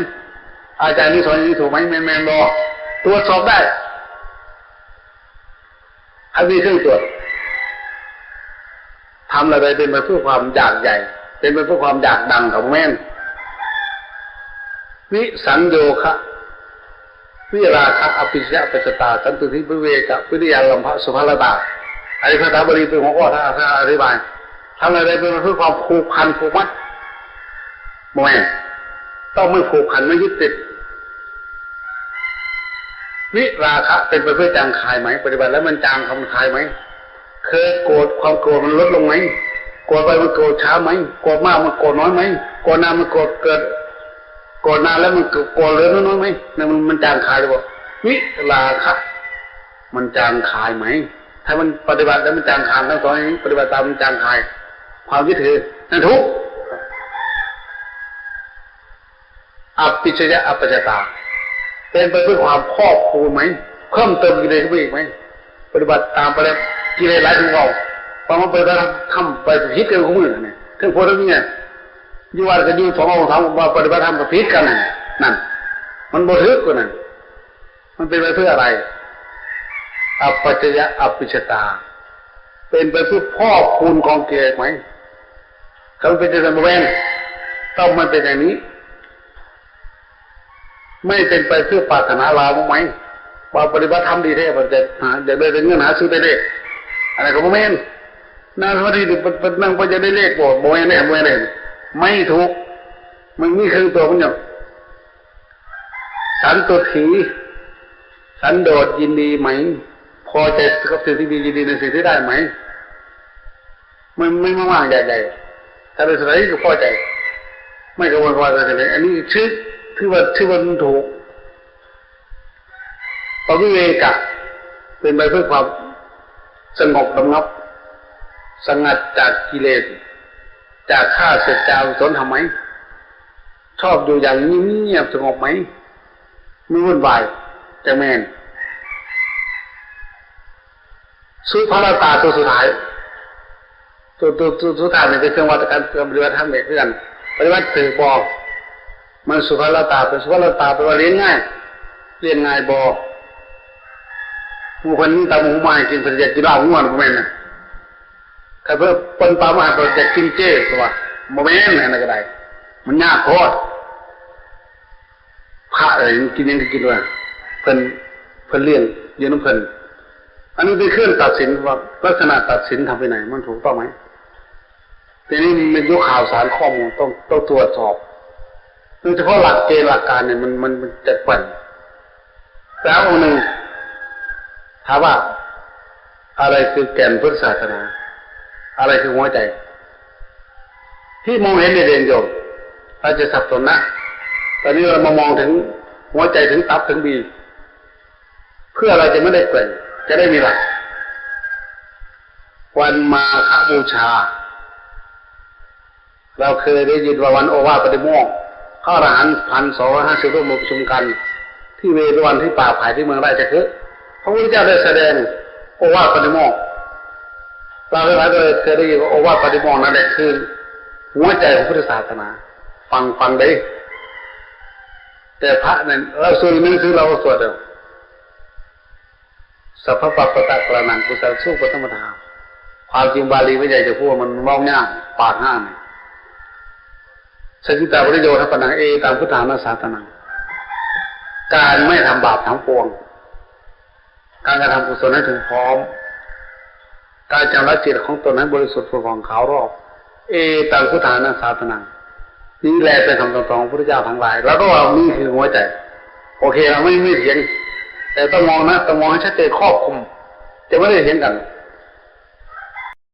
ອາຈານນີ້ສອນຢ່າງນີ້ ຖືກໄໝ? ແມ່ນ ແມ່ນບໍ່? ຕວດສອບໄດ້. ໃຜມີເຄື່ອງຕວດ? ທຳລະໃດເປັນໄປເພື່ອຄວາມຢາກໃຫຍ່ ເປັນໄປເພື່ອຄວາມຢາກດັງ ກໍບໍ່ແມ່ນ. ວິສັງໂຍຄະ ວິລາຄະ ອະປິຊະຍະ ອະປັດຈະຕາ ສັນຕຸຖີ ວິເວກະ ວິລິຍາລັມພະ ສຸພະລະຕາ. ອັນນີ້ພາສາບາລີເປັນຫົວຂໍ້ ຖ້າ ຖ້າອະທິບາຍ ທຳລະໃດເປັນໄປເພື່ອຄວາມຜູກພັນ ຜູກມັດ ບໍ່ແມ່ນ. ຕ້ອງມີຜູກພັນ ມີຍຶດຕິດ. ວິລາຄະ ເປັນໄປເພື່ອຈາງຄາຍໄໝ? ປະຕິບັດແລ້ວມັນຈາງ ມັນຄາຍໄໝ? ເຄີຍໂກດ ຄວາມໂກດມັນລົດລົງໄໝ? ໂກດໄປມັນໂກດຊ້າໄໝ? ໂກດມາກມັນໂກດນ້ອຍໄໝ? ໂກດໜ້າມັນໂກດເກີດ ໂກດໜ້າແລ້ວມັນໂກດເຫຼືອນ້ອຍໄໝ? ນັ້ນມັນ ມັນຈາງຄາຍຫຼືບໍ່? ວິລາຄະ ມັນຈາງຄາຍໄໝ? ຖ້າມັນປະຕິບັດແລ້ວມັນຈາງຄາຍ ທັງສອງ ປະຕິບັດຕາມມັນຈາງຄາຍ ຄວາມຍຶດຖື ນັ້ນຖືກ. ອະປິຊະຍະ ອະປັດຈະຕາ ເປັນໄປເພື່ອຄວາມພອກພູນໄໝ? ເພີ່ມເຕີມກິເລດຂຶ້ນໄປອີກໄໝ? ປະຕິບັດຕາມໄປແລ້ວ ກິເລດຫຼາຍຂຶ້ນເກົ່າ ເພາະມັນໄປທຳ ໄປຜິດກັນຄູ່ມື້ນີ້ ທັງຜົວທັງເມຍ ຢູ່ວັດກໍຢູ່ສອງອົງສາມອົງ ວ່າປະຕິບັດທຳກໍຜິດກັນນັ້ນ ນັ້ນ ມັນບໍ່ຖືກກວ່ານັ້ນ. ມັນເປັນໄປເພື່ອອະໄລ? ອະປັດຈະຍະ ອະປິຊະຕາ ເປັນໄປເພື່ອພອກພູນຂອງກິເລດໄໝ? ຖ້າມັນເປັນຈັ່ງຊັ້ນ ບໍ່ແມ່ນ ຕ້ອງມັນເປັນຢ່າງນີ້ ໄມ່ເປັນໄປເພື່ອປາດຖະໜາລາບໄໝ? ວ່າປະຕິບັດທຳດີແທ້ ເພິ່ນຈະຫາ ຢາກໄດ້ແຕ່ເງິນ ຫາຊື້ແຕ່ເລກ ອັນນັ້ນກໍບໍ່ແມ່ນ. ນັ່ງສະມາທິ ເພິ່ນ ເພິ່ນນັ່ງເພື່ອຢາກໄດ້ເລກບໍ່? ບໍ່ແມ່ນເດ້ ບໍ່ແມ່ນເດ້ ໄມ່ຖືກ ມັນມີເຄື່ອງຕົວະມັນຢູ່. ສັນຕຸຖີ ສັນໂດດຍິນດີໄໝ? ພໍໃຈກັບສິ່ງທີ່ມີ ຍິນດີໃນສິ່ງທີ່ໄດ້ໄໝ? ມັນ ມັນບໍ່ມາກຢາກໄດ້ ຖ້າໄດ້ເທົ່າໃດກໍພໍໃຈ ມັນກໍບໍ່ວ່າກັນເລີຍ. ອັນນີ້ຖື ຖືວ່າ ຖືວ່າມັນຖືກ. ປະວິເວກະ ເປັນໄປເພື່ອຄວາມສະຫງົບລະງັບ ສະຫງັດຈາກກິເລດ ຈາກຂ້າເສດຈາອະກຸສົນທຳໄໝ? ຊອບຢູ່ຢ່າງງຽບໆ ສະຫງົບໄໝ? ບໍ່ວຸ່ນວາຍ ຈັ່ງແມ່ນ. ສຸພະລະຕາ ຕົວສຸດທ້າຍ ຕົວ ຕົວ ຕົວສຸດທ້າຍນີ້ເປັນເຄື່ອງວັດການປະຕິບັດທຳເອງຄືກັນ ປະຕິບັດຖືກບໍ່? ມັນສຸພະລະຕາ ເປັນສຸພະລະຕາ ແປວ່າລ້ຽງງ່າຍ ລ້ຽງງ່າຍບໍ່? ໝູ່ເພິ່ນມີຕຳບັກຫຸ່ງມາໃຫ້ກິນ ເພິ່ນຢາກກິນລາບງົວ ບໍ່ແມ່ນນະ. ຖ້າເພິ່ນ ເພິ່ນປາມາໃຫ້ ເພິ່ນຢາກກິນເຈ ເພິ່ນວ່າ ບໍ່ແມ່ນ ອັນນັ້ນກໍໄດ້ ມັນຍາກໂພດ. ພະເອີຍ ກິນຫຍັງກໍກິນວ່າ ເພິ່ນ ເພິ່ນລ້ຽງຢູ່ນຳເພິ່ນ. ອັນນີ້ເປັນເຄື່ອງຕັດສິນວ່າ ລັກສະນະຕັດສິນທຳວິໄນມັນຖືກຕ້ອງໄໝ? ທີນີ້ມັນຢູ່ຂ່າວສານ ຂໍ້ມູນ ຕ້ອງ ຕ້ອງຕວດສອບ ໂດຍສະເພາະຫຼັກເກນຫຼັກການນີ້ ມັນ ມັນ ມັນຈະເປັນ ແຕ່ອົງໜຶ່ງຖາມວ່າ ອະໄລຄືແກ່ນພຸດທະສາສະໜາ? ອະໄລຄືຫົວໃຈ? ທີ່ມອງເຫັນນີ້ເດັ່ນໂຍມ ເຮົາຈະສັບສົນນະ. ຕອນນີ້ເຮົາມາມອງເຖິງຫົວໃຈ ເຖິງຕັບ ເຖິງບີ ເພື່ອເຮົາຈະບໍ່ໄດ້ແກ່ນ ຈະໄດ້ມີຫຼັກ. ວັນມາຄະບູຊາ ເຮົາເຄີຍໄດ້ຍິນວ່າວັນໂອວາດປະຕິໂມກ ພະອະລະຫັນພັນສອງຮ້ອຍຫ້າສິບຮູບມາປະຊຸມກັນ ທີ່ເວລຸວັນ ທີ່ປ່າໄຜ່ ທີ່ເມືອງລາຊະຄຶ. ພະພຸດທະເຈົ້າໄດ້ສະແດງໂອວາດປະຕິໂມກ. ເຮົາທັງຫຼາຍກໍເຄີຍໄດ້ຍິນວ່າໂອວາດປະຕິໂມກນັ້ນແຫຼະຄືຫົວໃຈຂອງພຸດທະສາສະໜາ. ຟັງ ຟັງເດ້. ແຕ່ພະນັ້ນ ລາວສວດໜັງສື ລາວກໍສວດເດີ ສັບພະປັບປະຕະກະລະນັງ ກຸສະລະສູປະທຳມະທາ. ຄວາມຈິງບາລີພະຍາເຈົ້າຜູ້ມັນເວົ້າຍາກ ປາກຫ້າມ. ສັກກິຕາປະລິໂຍທາປະນັງ ເອຕັງ ພຸດທານາສາຕະນັງ ການໄມ່ທຳບາບທັງປວງ ການກະທຳກຸສົນໃຫ້ເຖິງພ້ອມ ການຈຳລະຈິດຂອງຕົນໃຫ້ບໍລິສຸດຜຸ່ດຜ່ອງຂາວລອບ ເອຕັງ ພຸດທານາສາຕະນັງ ນີ້ແຫຼະເປັນຄຳສັ່ງສອນຂອງພະພຸດທະເຈົ້າທັງຫຼາຍ. ແລ້ວກໍວ່ານີ້ຄືຫົວໃຈ. ໂອເຄ ເຮົາໄມ່ ໄມ່ຖຽງ ແຕ່ຕ້ອງມອງນະ ຕ້ອງມອງໃຫ້ຊັດເຈນຄອບຄຸມ ຈະບໍ່ໄດ້ຖຽງກັນ.